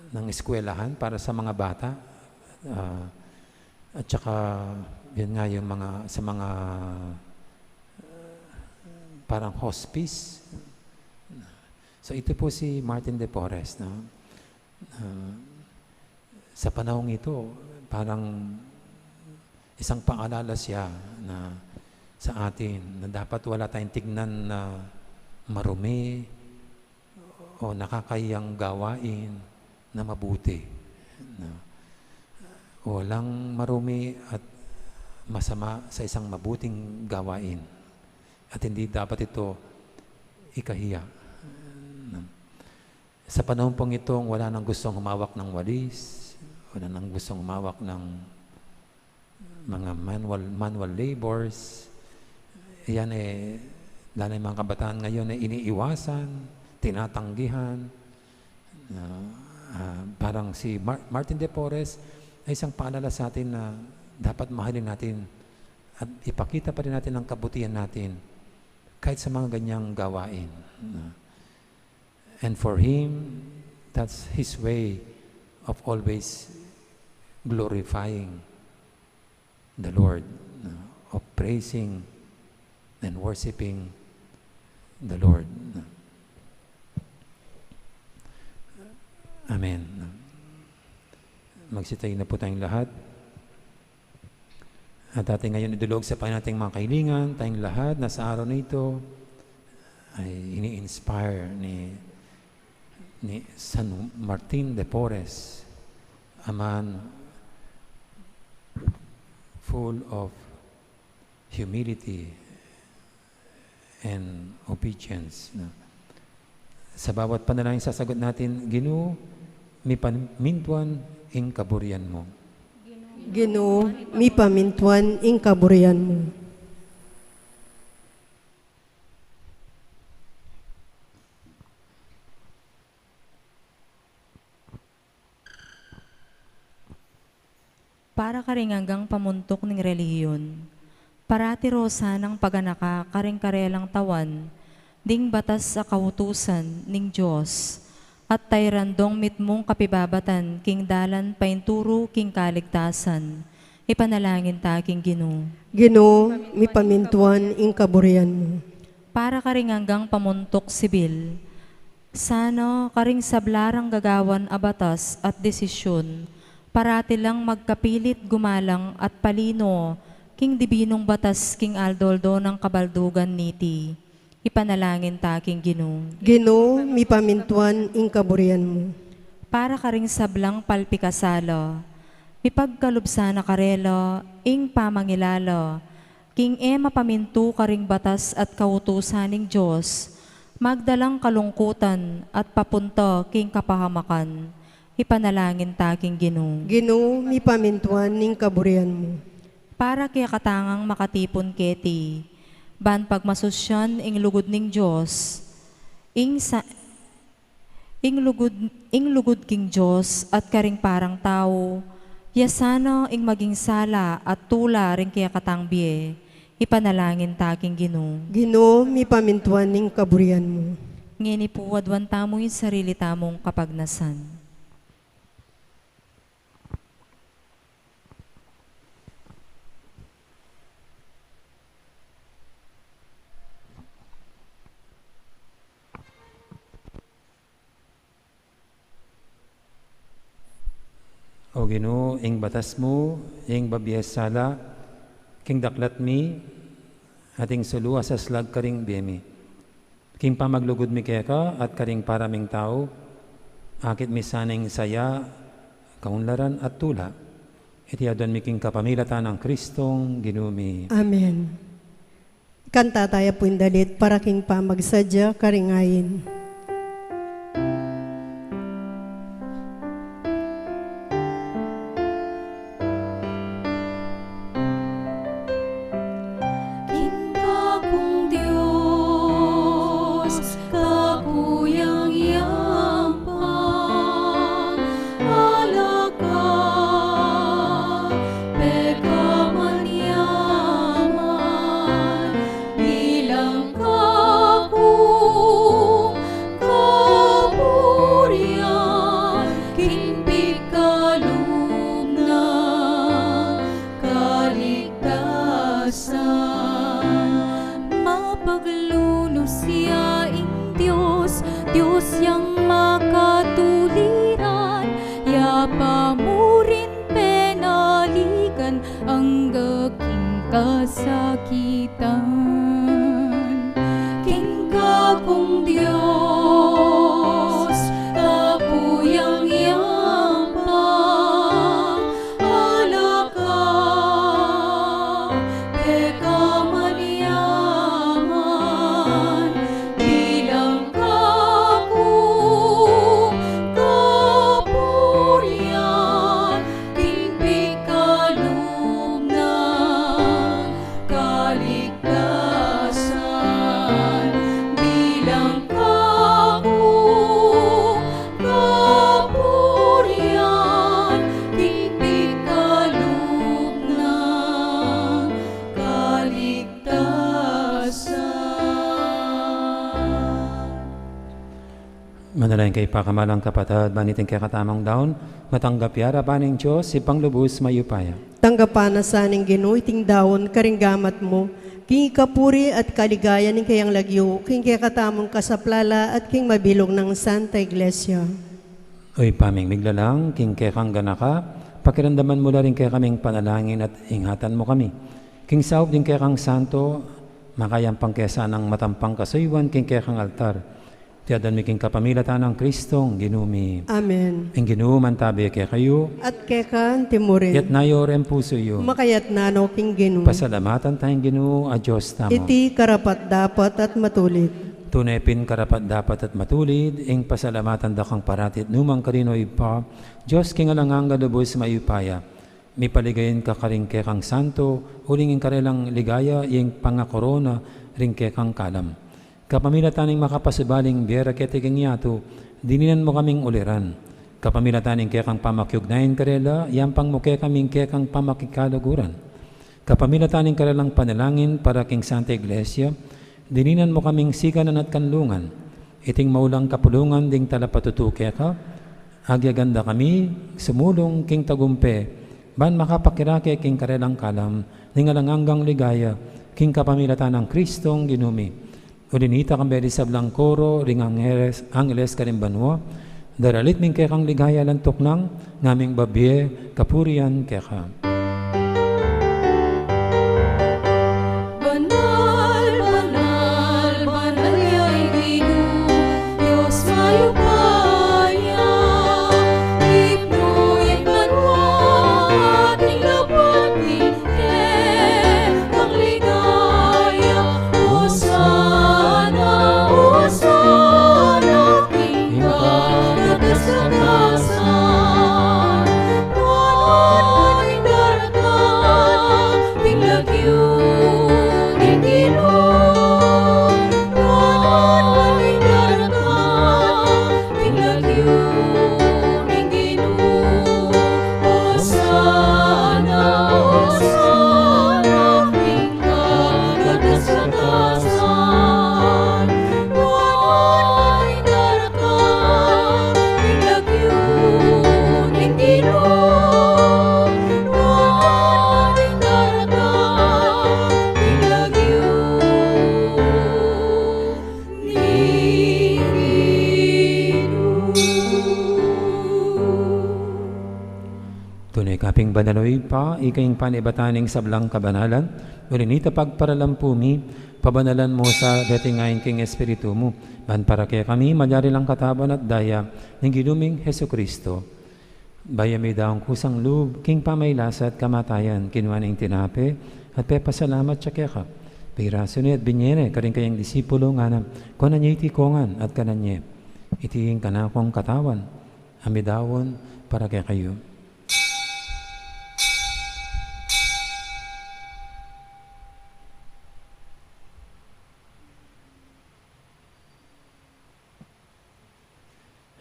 ng eskwelahan para sa mga bata. Ah, at saka, yun nga, yung mga, sa mga, parang hospice. So, ito po si Martin de Porres, no? Ah, sa panahong ito, parang isang paalala siya na sa atin na dapat wala tayong tignan na marumi o nakakahiyang gawain na mabuti. Na walang marumi at masama sa isang mabuting gawain. At hindi dapat ito ikahiya. Sa panahon pong itong wala nang gustong humawak ng walis, wala nang gustong humawak ng mga manual, manual labors, yan eh, lalo yung mga kabataan ngayon ay iniiwasan, tinatanggihan. Na, ah, parang si Mar- Martin de Porres ay isang paalala sa atin na dapat mahalin natin at ipakita pa rin natin ang kabutihan natin kahit sa mga ganyang gawain. Na, and for him, that's his way of always glorifying the Lord, no? Of praising and worshiping the Lord, no? Amen. Magsitayo na po tayong lahat. At ating ngayon idulog sa Panginoon ating mga kahilingan, tayong lahat na sa araw na ito ay ini-inspire ni, ni San Martin de Porres, a man full of humility and obedience, no? Sa bawat panalangin sasagot natin, Ginu, mipamintuan ing kaburian mu. Ginu, mipamintuan ing kaburian mu. Para karing anggang pamuntuk ning relihiyon, parati ro sanang paganaka karing karelang tawan ding batas a kautusan ning Dios, at tayran dong mitmung kapibabatan king dalan painturu king kaligtasan. Ipanalangin ta king Ginu. Ginu, mipamintuan ing kaburian mu. Para karing anggang pamuntuk sibil, sana karing sabla rang gagawan a batas at desisyun, parati lang magkapilit gumalang at palino king dibinung batas king aldo-aldo nang kabaldugan niti. Ipanalangin ta king Ginu. Ginu, mipamintuan ing kaburian mu. Para karing sablang palpikasala, mipagkalub sana karela ing pamangilala king e mapamintu karing batas at kautusan ning Dios, magdalang kalungkutan at papunta king kapahamakan. Ipanalangin ta king Ginu. Ginu, mipamintuan ing kaburian mu. Para kekatang makatipun keti, ban pagmasusyan ing lugud ning Dios, ing sa- ing lugud, ing lugud king Dios at karing parang tau, ya sana ing maging sala at tula ring kekatang bie. Ipanalangin ta king Ginu. Ginu, mipamintuan ing kaburian mu. Ngeni pu, aduan tamu ing sarili tamung kapagnasan. O Ginu, ing batas mu, ing babie sala king daklat mi, at ing sulu a saslag karing bie mi. King pamaglugud mi keka at karing para ming tau, akit mi sana ing saya, kaunlaran at tula. Iti aduan mi king kapamilatan nang Kristong Ginu mi. Amen. Kanta taya pu ing dalit para king pamagsadya karing ain. King kakung Dios, kakuyang yampang, ala ka pekamanyaman, bilang kakung kaburian, king pikalub nang kaligtasan. Mapaglulus ya ing Dios, Dios yang makatuliran, ya pamurin pena kasakitan. King kakung Dios, tapu yang yampa, alaka, pekamanyaman, bilang kakung kapurian, king pikalub nang kaligtasan, bilang kakung kapurian, king pikalub nang kaligtasan. Manalangin kayu pakamalan kung kapatad, ban iting kekatamung daun matanggap ya arapan ning Dios, Ibpang lubus mayupaya. Tanggapan na sa ning Ginu iting daun karing gamat mu, king ikapuri at kaligayan ning kayang lagyu, king kekatamung kasaplalan at king mabilug nang Santa Iglesia. O Ibpa ming miglalang, king kekang ganaka, pakiramdaman mu la ring kekaming panalangin at ingatan mu kami. King saup ding kekang santo, makayampang ke sanang matampang kasuyuan king kekang altar. Iti adwan mi king kapamilatan nang Kristong Ginu mi. Amen. Ing Ginu mantabe kekayu. At keka anti murin. Itas yu ring pusu yu. Makatas na no king Ginu. Pasalamatan taya ing Ginu a Dios tamu. Iti karapat-dapat at matulid. Tune pin karapat-dapat at matulid ing pasalamatan da kang parati at nukarin man, O Ibpa, Dios king alang angga, lubus mayupaya. Mipaligayan ka karing kekang santo, uling ing karelang ligaya ing pangakorona ring kekang kalam. Kapamilatan ning makapasubaling bie ra keti king yatu, dininan mu kaming uliran. Kapamilatan ning kekang pamakiugnayan karela, yampang mu kekami ing kekang pamakikaluguran. Kapamilatan ning karelang panalangin para king Santa Iglesia, dininan mu kaming siganan at kanlungan. Iting maulang kapulungan ding talapatutu keka, agyagan da kami sumulung king tagumpe, ban makapakirake king karelang kalam ning alang anggang ligaya, king kapamilatan nang Kristong Ginu mi. Uli na nita, kambe ding sablang koro ring angeles, angeles karin banua, daralit mi ing kekang ligaya alang tuknang, ngaming babie kapurian keka. Banal, banal, banal ya ing Ginu, Dios mayupaya, ipnu ing banua at ing lapad king kekang ligaya. Hosana, Hosana king kakatas-katasan. Nuan ing daratang king lagyu ning Ginu. Nuan ing daratang king lagyu ning Ginu. Hosana, Hosana king kakatas-katasan. Nuan ing daratang king lagyu ning Ginu. Nuan ing daratang king lagyu ning Ginu. Tune ka pin banal, O Ibpa, ika ing panibatan ning sablang kabanalan, uli na nita pagparalampu mi, pabanalan mu sa deti ngeni king Espiritu mu, ban para kekami malyari lang katawan at daya ning Ginu ming Jesucristo. Bayu ya midaun kusang lub king pamagkasakit at kamatayan, kinua ne ing tinape, at pepasalamat ya keka. Pirasu ne at binie ne karing kayang disipulu, ngana, kuanan ye iti kongan at kanan ye. Iti ing kanakung katawan, a midaun para kekayu.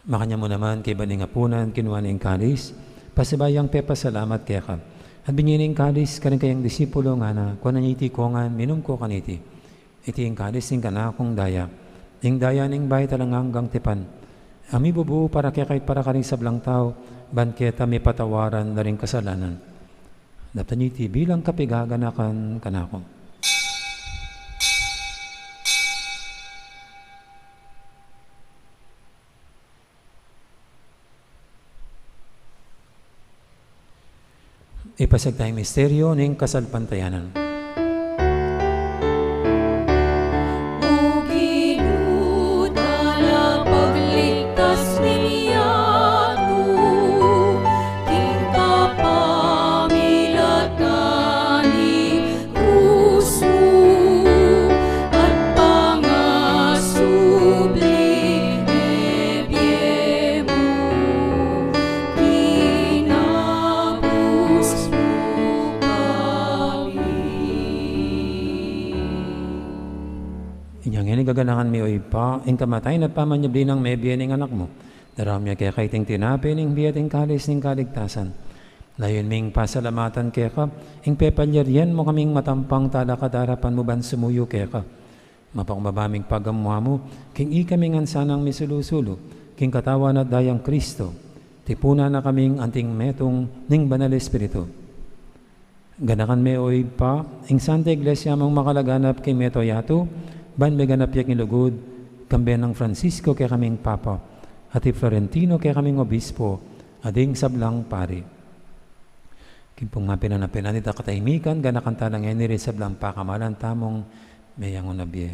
Makanyan mu naman, kaybat ning apunan, kinua ne ing kalis, pasibayu yang pepasalamat keka, at binie ne ing kalis karing kayang disipulu, ngana, kuanan ye iti kongan, minum ko kaniti. Iti ing kalis ning kanakung daya, ing daya ning bayu at alang anggang tipan, a mibubu para kekayu at para karing sablang tau, ban keta mipatawaran la ring kasalanan. Daptan ye iti bilang kapaganakan kanaku. Ipasiag taya ing misteryu ning kasalpantayanan. Ganakan mi, o Ibpa, ing kamatayan at pamanyubli nang mebie ning Anak mu. Daraun mi keka iting tinape ning bie at ing kalis ning kaligtasan. Layun ming pasalamatan keka ing pepalyarian mu kaming matampang talakad king arapan mu ban sumuyu keka. Mapakumbaba ming pagamu-amu king ikami ngan sanang misulu-sulu king katawan at dayang Kristo, tipunan na kaming anting metung ning Banal Espiritu. Ganakan me, o Ibpa, ing Santa Iglesia mung makalaganap king mabilug a yatu, ban meganap ya king lugud, kambe nang Francisco kekaming Papa, at i Florentino kekaming Obispo, at ding sablang pari. King pung mapilan a pilan ita katahimikan, ganakan tala ngeni ring sablang pakamalan tamung meyangu na bie.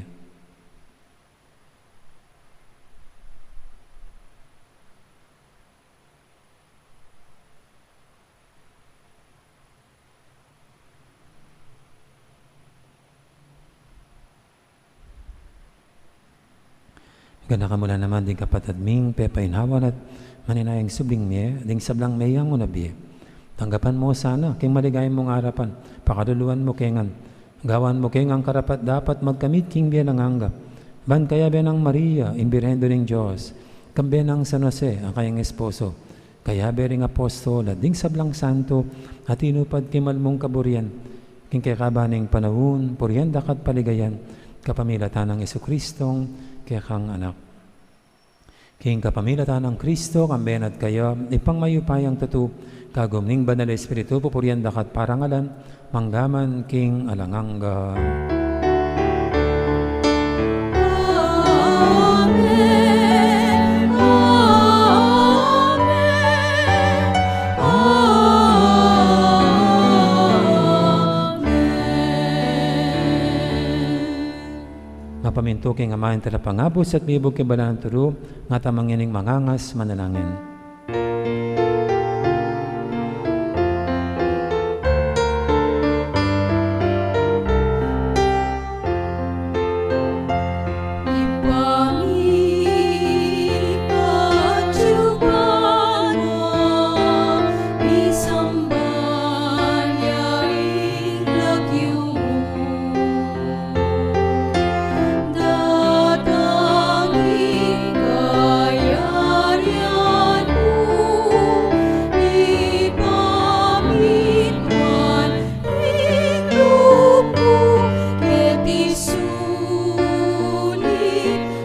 Ganakan mu la naman ding kapatad ming pepainawa na at maninayang subling mie, ding sablang meyangu na bie. Tanggapan mu la sana king maligaya mung arapan, pakaluluan mu ke ngan, gawan mu ke ngan karapat-dapat magkamit king bie alang angga. Ban kayabe nang Maria, ing Birhen Indu ning Dios, kambe nang San Jose, a kayang esposo, kayabe ring apostol, at ding sablang santo a tinupad king mal mung kaburian, king kekaban ning panaun, purian da ka at paligayan, kapamilatan nang Jesucristong kekang Anak. King kapamilatan nang Kristo, kambe na at kaya, Ibpang mayupayang tutu, kagum ning Banal Espiritu, pupurian da ka at parangalan, mangga man king alang angga. Amen. Amen. Amen. Mapamintu king Ama ing Talapangabus at mibug king banal a turu, ngatamu ngening mangangas manalangin. Datang ing kayarian mu, ipamit man ing lub mu keti sulip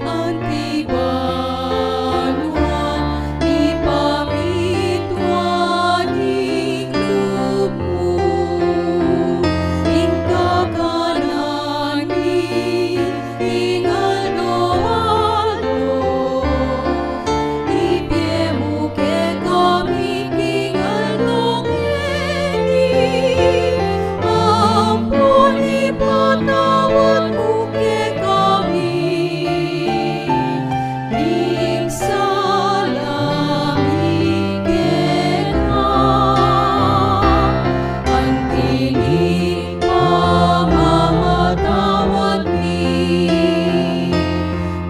anti banua, ipamit man ing lub mu ing kakanan mi king aldo-aldo. Ibie mu kekami king aldo ngeni, ampon ipatawad mu kekami ing sala mi keka, anti ing pamamatawad mi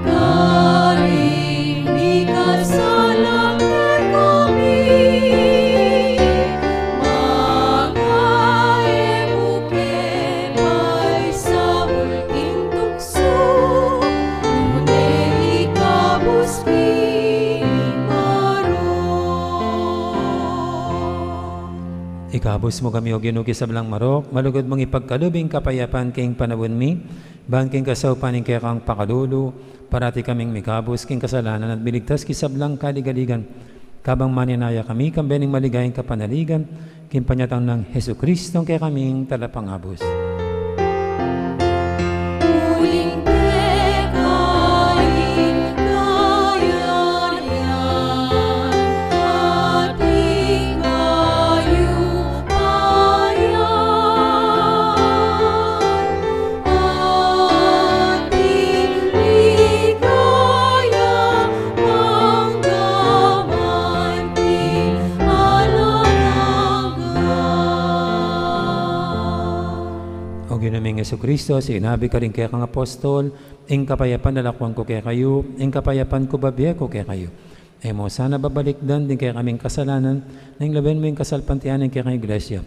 karing mikasala kekami, manga e mu ke paisaul king tuksu, nune ikabus king marok. Ikabus mu kami, O Ginu, king sablang marok, malugud mung ipagkalub ing kapayapan king panaun mi, ban king kasaupan ning kekang pakalulu, parati kaming mikabus king kasalanan at miligtas king sablang kaligaligan. Kabang maninaya kami, kambe ning maligayang kapanaligan, king panyatang nang Jesucristo, kekaming Talapangabus. Uling keka ing kayarian, ating kayupayan, ating ligaya, mangga man king alang angga. O Ginu ming Jesucristo, sinabi mu karing kekang apostol, ing kapayapan lalakwan ku kekayu, ing kapayapan ku bibie ku kekayu. E mu sana babalikdan ding kekaming kasalanan, nune lawen mu ing kasalpantayanan ning kekang Iglesia.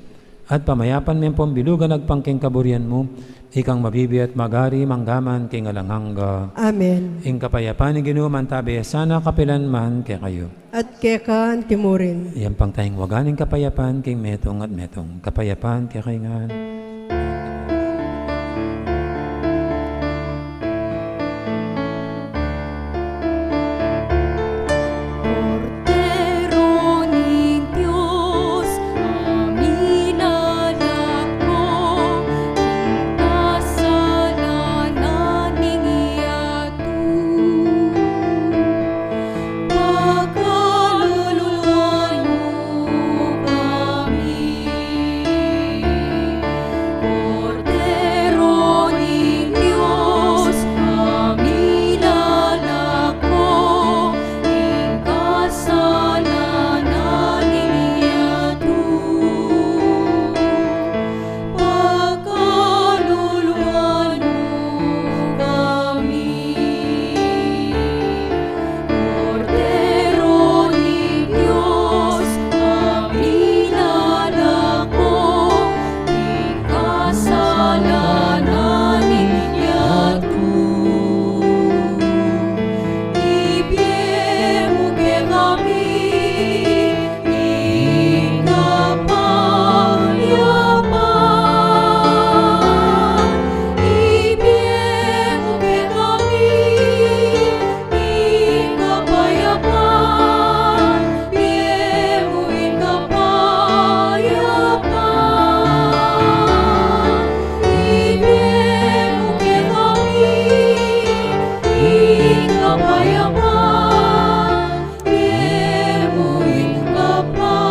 At pamayapan me ampong bilugan agpang king kaburian mu, ikang mabibie at magari mangga man king alang angga. Amen. Ing kapayapan ning Ginu mantabe ya sana kapilan man kekayu. At keka antimurin. Iyampang tayang wagan ing kapayapan king metung at metung. Kapayapan kekayu ngan. Kordero ning Dios, a milalako king kasalanan ning yatu. Pakaluluan mu kami. Kordero ning Dios, a milalako king kasalanan ning yatu. Pakaluluan mu kami. Kordero ning Dios, a milalako king kasalanan ning yatu. Ibie mu kekami ing kapayapan. Ibie mu kekami ing kapayapan. Ibie mu ing kapayapan. Ibie mu kekami ing kapayapan. Ibie mu ing kapayapan.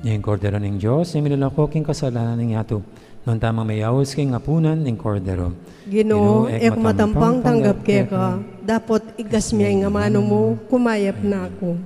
Ing Kordero ning Dios, a milalako king kasalanan ning yatu. Nuan tamung mayaus king apunan ning Kordero. Ginu, e ku matampang tanggap keka, dapot igas mu ing amanu mu, kumayap na ku.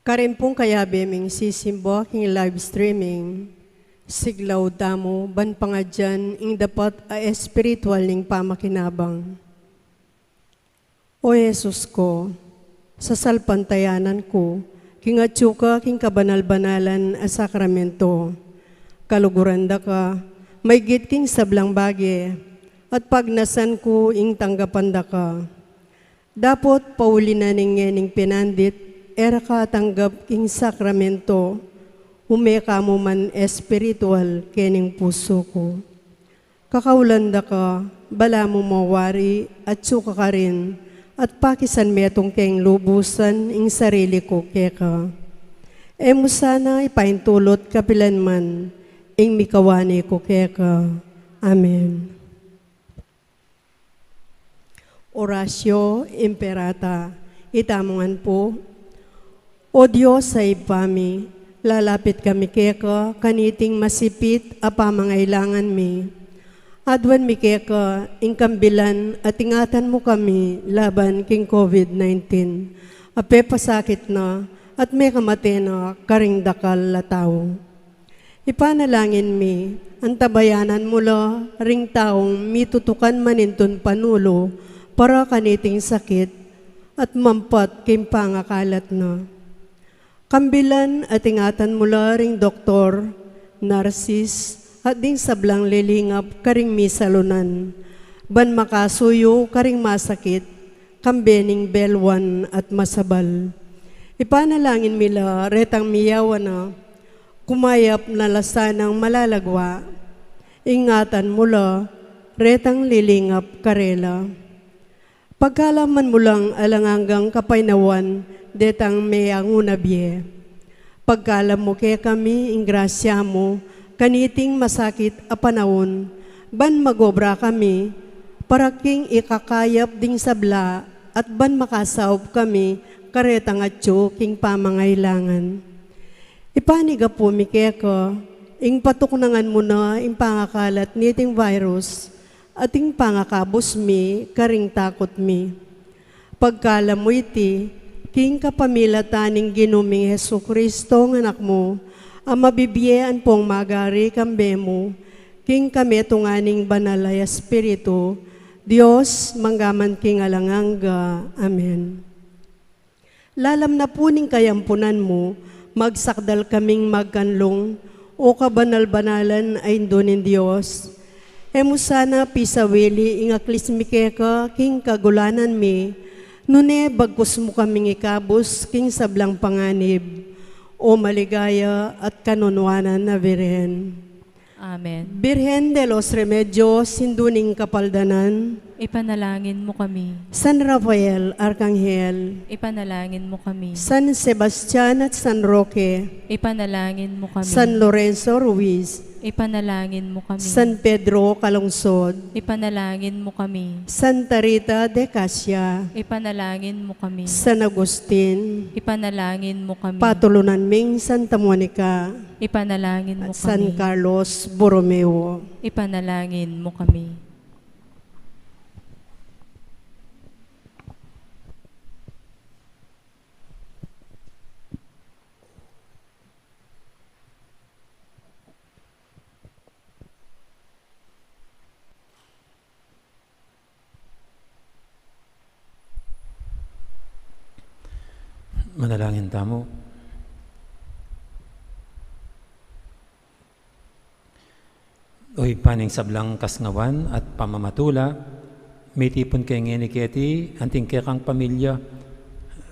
Karin pung kayabe ming sisimba king live streaming, siglaud tamu ban pangadyan ing dapat a espiritual ning pamakinabang. O Jesus ko, sasalpantayanan ku king atyu ka king kabanal-banalan a sakramento. Kaluguran da ka maygit king sablang bage, at pagnasan ku ing tanggapan da ka. Dapot pauli na ning ngening pinandit, e ra ka tanggap king sakramento, ume ka mu man espiritual kening pusu ku. Kakaulan da ka, balamu mawari, atyu ka karin, at pakisan metung keng lubusan ing sarili ku keka. E mu sana ipaintulut kapilan man ing mikawani ku keka. Amen. Oratio Imperata. Itamu ngan pu. O Dios a Ibpa mi, lalapit kami keka kaniting masipit a pamangailangan mi. Aduan mi keka ing kambilan at ingatan mu kami laban king COVID nineteen a pepasakit na at mekamate na karing dakal a tau. Ipanalangin mi, antabayanan mu la ring taung mitutukan manintun panulu para kaniting sakit at mampat king pangakalat na. Kambilan at ingatan mu la ring doktor, narsis, at ding sablang lilingap karing misalunan, ban makasuyu karing masakit, kambe ning belwan at masabal. Ipanalangin mi la retang miyawan na, kumayap na la sanang malalagwa. Ingatan mu la retang lilingap karela. Pagkaluban mu lang alang anggang kapaynawan detang meangu na bie. Pagkalub mu kekami ing grasya mu kaniting masakit a panaun, ban mag-obra kami para king ikakayap ding sabla at ban makasaup kami karetang atyu king pamangailangan. Ipanyawad mi keka ing patuknangan mu na ing pangakalat niting virus at ing pangakabus mi karing takut mi. Pagkalub mu iti, king kapamilatan ning Ginu ming Jesucristo a Anak mu, a mabibie ampong magari kambe mu, king kametungan ning Banal a Espiritu, Dios, mangga man king alang angga. Amen. Lalam na pu ning kayampunan mu, magsakdal kaming magkanlung, O kabanal-banalan a Indu ning Dios. E mu sana pisawili ing aklis mi keka king kagulanan mi, nune bagkus mu kaming ikabus king sablang panganib, O maligaya at kanunuanan a Birhen. Amen. Birhen de los Remedios, Indu ning Kapaldanan. Ipanalangin mu kami. San Rafael Arkanghel. Ipanalangin mu kami. San Sebastian at San Roque. Ipanalangin mu kami. San Lorenzo Ruiz. Ipanalangin mu kami. San Pedro Calungsod. Ipanalangin mu kami. Santa Rita de Casia. Ipanalangin mu kami. San Agustin. Ipanalangin mu kami. Patulunan ming Santa Monica. Ipanalangin mu kami. At San Carlos Borromeo. Ipanalangin mu kami. Manalangin tamu. O Ibpa ning sablang kasngawan at pamamatula, mitipun ke ngeni keti anting kekang pamilya,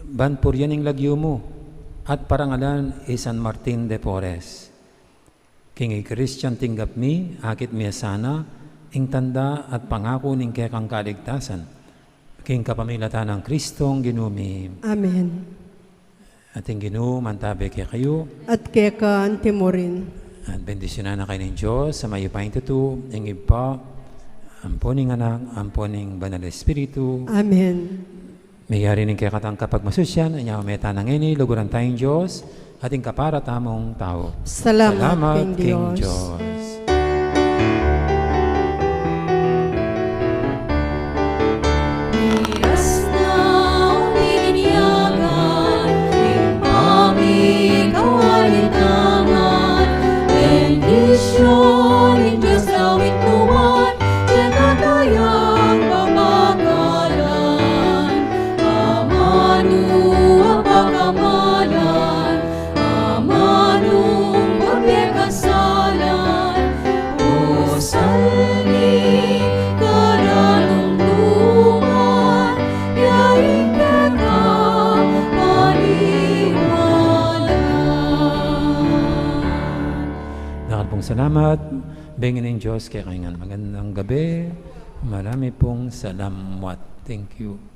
ban purian ing lagyu mu at parangalan i San Martin de Porres. King Eukaristia tinggap mi, akit mi sana ing tanda at pangaku ning kekang kaligtasan. King kapamilatan nang Kristong Ginu mi. Amen. At ing Ginu mantabi kekayu. At keka antimurin. At bendisyunan na kayu ning Dios a mayupaya tutu, ing Ibpa, ampo ning Anak, ampo ning Banal a Espiritu. Amen. Meyari ning kekatang kapagmasusyan, inya meta na ngeni, luguran tayang Dios, at ing kapara tamung tau. Salamat king Dios. Salamat. Bengin ing Dios kekayu ngan. Magandang gabi. Marami pong salamat. Thank you.